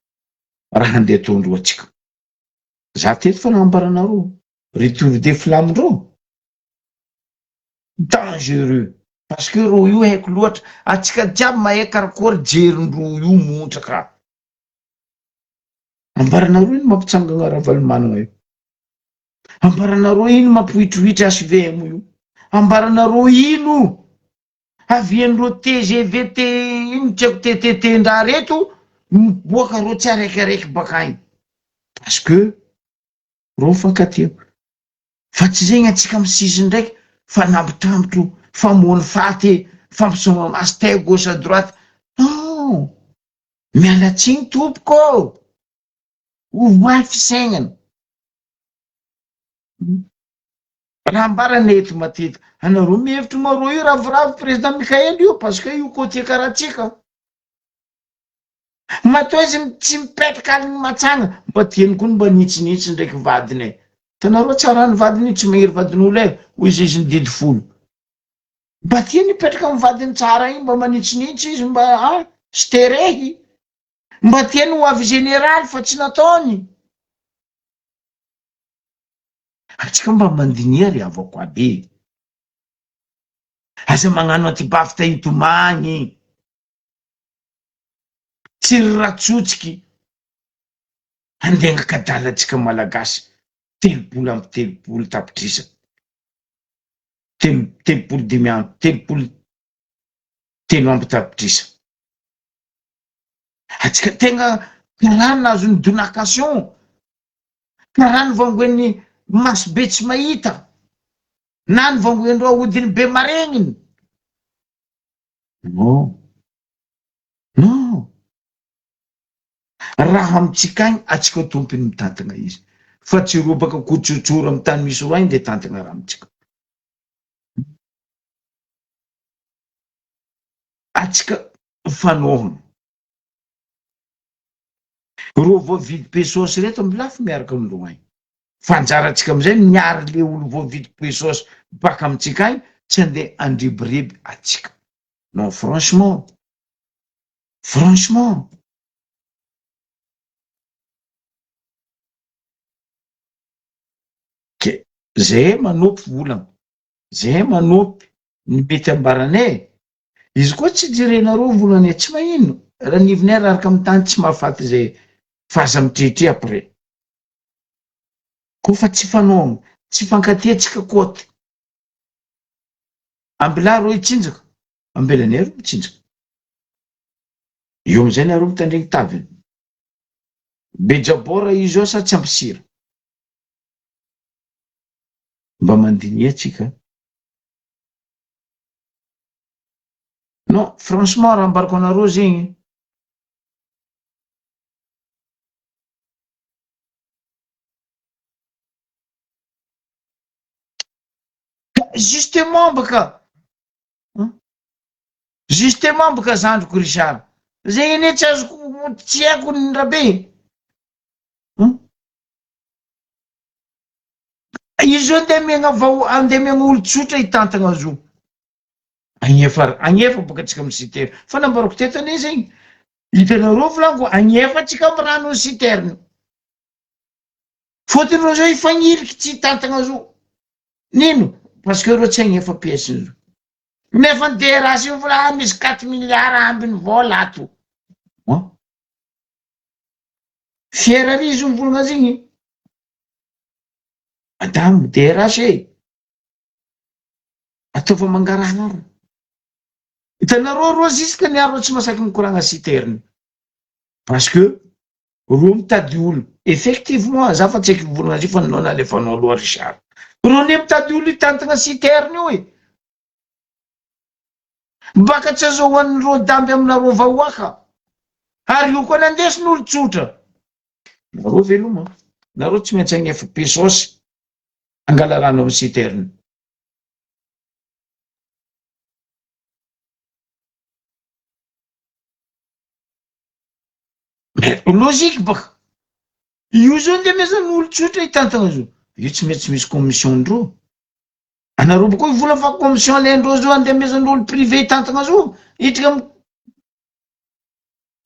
raha handeha ataondreo atsika. Za teto fa nambaranareo. Retour de flamme ndreo? Dangereux parce que reo io haiko loatra, atsika jiaby mahay karakory jerindreo io montraka. Ambaranareo ino mampitsangagna Ravalomanagna io? Ambaranareo ino mampihoitrohitry HVM io? Ambaranareo ino avian'ireo tgv T ino tsy haiko TTT ndraha reto miboaka reo tsy araikiaraiky bakagny parce que reo mifankatia fa tsy zegny antsika amy sisiny ndraiky fa nambotambotro famono faty fampisaoma maso teo gauche à droite non miala tsiny tompoko ô ovoay fisaignana Raha ambarana eto matetika, anareo mihevitry Maro io ravoravo président Mickaël io parce que io côtier karaha antsika. Matoa izy tsy mipetraka aligny matsagna, mba tiany koa ny mba nitsinitsy ndraiky vadiny e. Hitanareo tsara ny vadiny io tsy mahery vadin'olo e, hoy izy izy nididy folo. Mba tiany hipetraka amy vadiny tsara igny mba manitsinitsy izy mba a sy terehy. Mba tiany ho avy général fa tsy nataony. Atsika mba mandinia ry havako aby e! Aza magnano antibafta hitomagny, tsy ry ratsotsiky handeha ankadala antsika malagasy 30 amby 30 tapitrisa, telo telopolo dimy amby telopolo telo amby tapitrisa. Atsika tegna karaha nahazo ny donation Karaha ny vangoen'ny maso be tsy mahita na ny vangoen-dreo ahodin'ny be maregniny. Non. Non. Raha amintsika agny, atsika tompony mitantagna izy. Fa tsy robaka kotsotsoro amin'ny tany misy roa agny de tantagna raha amintsika. Atsika mifanohagna. Reo voavidy pesos reto milafo miaraka amindreo agny. Fa anjarantsika amizay miary le olo voavidy pesos baka amintsika agny tsy andeha andrebireby atsika. Non franchement. Franchement. Ke zahay manopy volagna, zahay manopy ny mety ambaranay Izy koa tsy jerenareo volana e, tsy magnino, raha nivonay raraka amin'ny tany tsy mahafaty zay fa aza mitrehitre après. Koa fa tsy fanao, tsy fankatia tsika côte. Ambilà reo hitsinjaka, ambelanay reo mitsinjaka. Eo amizay nareo mitandregny taviny. Be jabora izy eo sa tsy ampy sira? Mba mandiniha tsika. Non, franchement raha ambarako anareo zegny, justement baka, justement baka zandriko Richard, zegny anie tsy azoko, tsy haiko ny rabe, Izy io andeha amiagna vao andeha amiagna olo tsotra hitantagna azy io. Agnefa agnefa boka antsika amy citerne. Fa nambarako teto anie zegny. Hitanareo volaniko agnefa antsika amy rano citerne. Fôtony reo zao hifagniriky tsy hitantagna azy io. Nino? Parce que reo tsy agnefa pièce io. Nefa ny DRH io vola ah misy quatre milliards ambiny vôla ato. Fier ary izy mivolagna azy igny. Madame DRH e! Ataova mangarahara. Hitanareo roa jusque ny ary tsy masaky mikoragna citerne. Parce que roa mitady olo. Effectivement, za fa tsy haiko hivolagna azy io fa ninao nalefanao aloha Richard. Roa anie mitady olo hitantagna citerne io e. Baka tsy azahoan'ny rodamby aminareo vahoaka. Ary io koa nandesin'olo tsotra. Nareo veloma, nareo tsy maintsy agnefa pesos angala rano amin'ny citerne. Mais logique baka. Io zao ndeha amezan'olo tsotra hitantana azy io. Io tsy maintsy misy commission-ndreo. Anareo boko vola fa commission alain-dreo zao andeha amezan'olo privé hitantana azy io. Hitrika am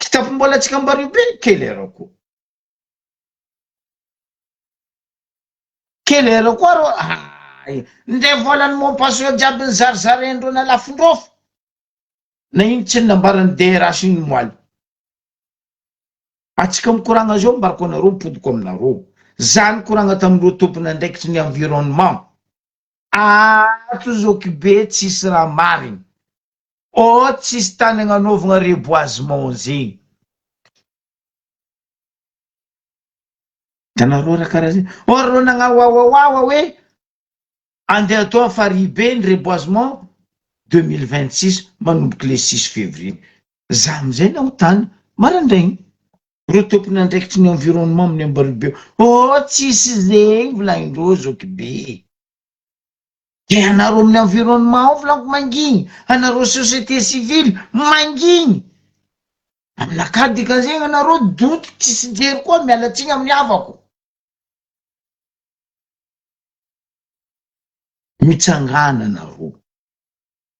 kitapom-bolantsika ambario be kely arako. Quelle heure koa rô hay! Ndre volan'ny mon passion jiaby nizarizaraindreo nalafondreo fa na ino tsy nambaran'ny DRH iny moaly. Atsika mikoragna zao ambarako anareo mipodiko aminareo. Za nikoragna tamin'ireo tompon'andraikitry ny environnement. Ato zokibe tsisy raha marigny. Oh tsisy tany agnanaovagna reboisement zegny. Hitanareo raha karaha zegny. Or reo nagnawawawawa hoe andeha atao am farihy be ny reboisement 2026 manomboky le six février. Za amizay nagnontany marandraigny reo tompon'andraikitry ny environnement amin'ny Ambaribe oh tsisy zegny volagnindreo zokibe. Ke anareo amin'ny environnement ao volaniko mangigny, anareo société civile mangigny. Aminakahy dikan'izegny anareo donto tsisy jery koa miala tsiny amin'ny havako. Mitsangana anareo.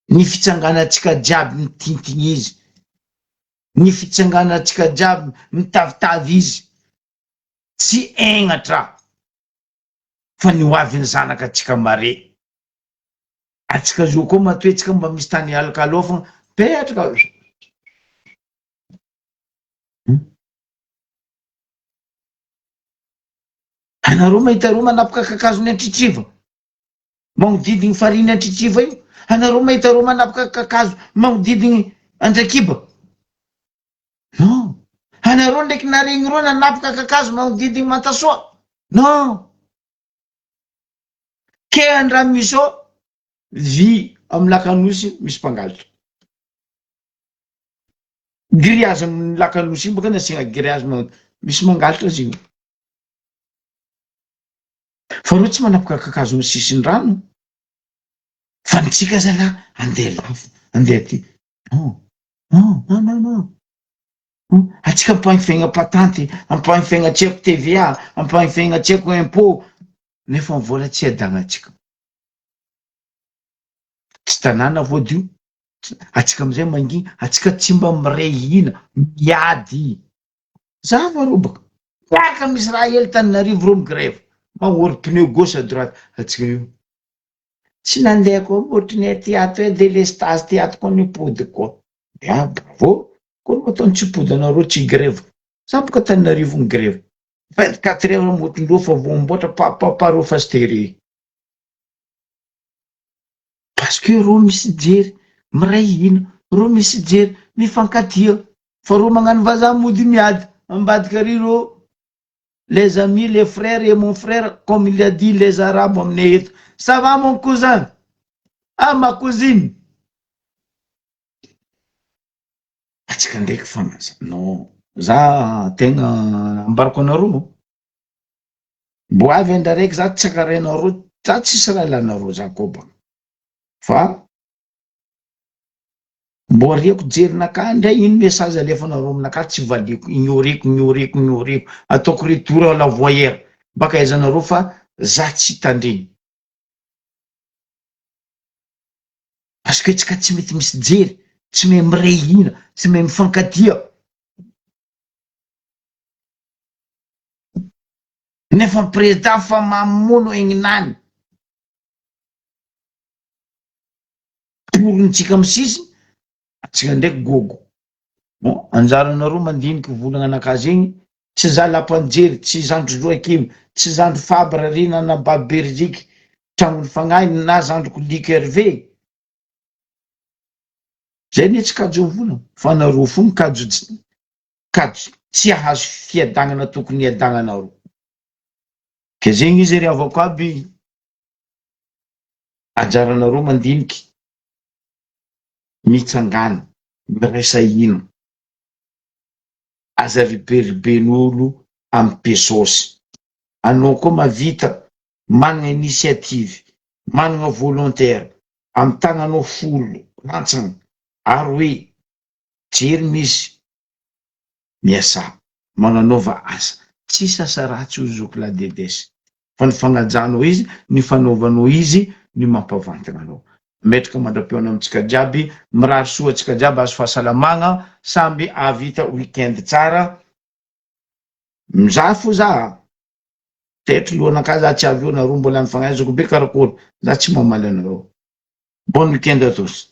Ny fitsanganantsika jiaby mitintigny izy. Ny fitsanganantsika jiaby mitavitavy izy. Tsy hegnatra fa ny ho avin'ny zanakatsika mare. Atsika zao koa matoa tsika mba misy tany alokalofagna, petraka. Anareo mahita reo manapaka kakazon'ny antritriva magnodidigny fariny antritriva io, anareo mahita reo manapaka kakazo magnodidigny andrakiba. Non. Anareo ndraiky naregny reo nanapaka kakazo magnodidigny Mantasoa. Non. Ke Andramiso vy amy lakanosy misy mpangalatra. Grillage amin'ny lakanosy iny bôka nasiagna grillage misy mangalatra izy io. Fa reo tsy manapaka kakazo amin'ny sisin'ny rano. Fa ny tsika zalahy andeha lafo, andeha aty. Non, non, non, non, non. Atsika ampahifegna patanty, ampahifegna tsy haiko TVA, ampahifegna tsy haiko impôt, nefa ny vola tsy iadagnatsika. Tsy tanàna voadio, atsika amizay mangina, atsika tsy mba miray hina, miady. Za va robaka, miaraka am Israely Tananarivo reo mi-grève, mahory pneu gauche à droite, atsika io tsy nandeha koa ohatry ny aty ato e, délestage ty ato koa nipody koa. Ya bravo, koa no ataony tsy hipody anareo tsy hi-grève, za boka Tananarivo mi-grève, 24 heures moton-droa fa voamboatra pa pa pa reo fa stérile. Parce que reo misy jery miray hina, reo misy jery mifankatia, fa reo magnano vazaha mody miady ambadika ary reo les amis, les frères et mon frère comme il a dit les arabes aminay eto, ça va mon cousin? Ah ma cousine? Atsika ndraiky fa non, za tegna ambarako anareo, mbo avy andra raiky za tsy tsakarainareo, za tsisy raha ilanareo za koba fa mbo ariako jerinakahy ndray ino message alefanareo aminakahy tsy valiako, ignoreko, ignoreko, ignoreko, ataoko retour à la voyeur, baka ahaizanareo fa za tsy tandreny. Parce que tsika tsy mety misy jery, tsy mahay miray hina, tsy mahay mifankatia. Nefa ny président fa mamono egninany. Porontsika amy sisiny, atsika ndraiky gogo. Bon, anjaranareo mandiniky volagna anakahy zegny, tsy za lapanjery, tsy zandry Joakim, tsy zandry Fabre ry nanabavy Beriziky, tragnon'ny fagnahy na zandriko Luc Hervé. Zay anie tsy kajo volagna, fa nareo fo mikajo kajo tsy hahazo fiadagnana tokony hiadagnanareo. Ke zegny izy ry havako aby, anjaranareo mandiniky, mitsangana, miraisa hina, aza riberiben'olo amy pesosy, anao koa mavita managna initiative, managna volontaire, amy tagnanao folo rantsagna ary hoe jery misy miasà, magnanaova asa, tsisy asa ratsy hoy zoky la dedes, fa ny fagnajanao izy, ny fanaovanao izy ny mampavantagna anao. Metraka mandra-pihaona amintsika jiaby, mirary soa antsika jiaby azo fahasalamagna, samby ahavita week-end tsara, mizaha fo za a! Taitry lohanakahy za tsy avy eo nareo mbola nifagnaizako be karakory za tsy mamaly anareo. Bon week-end à tous.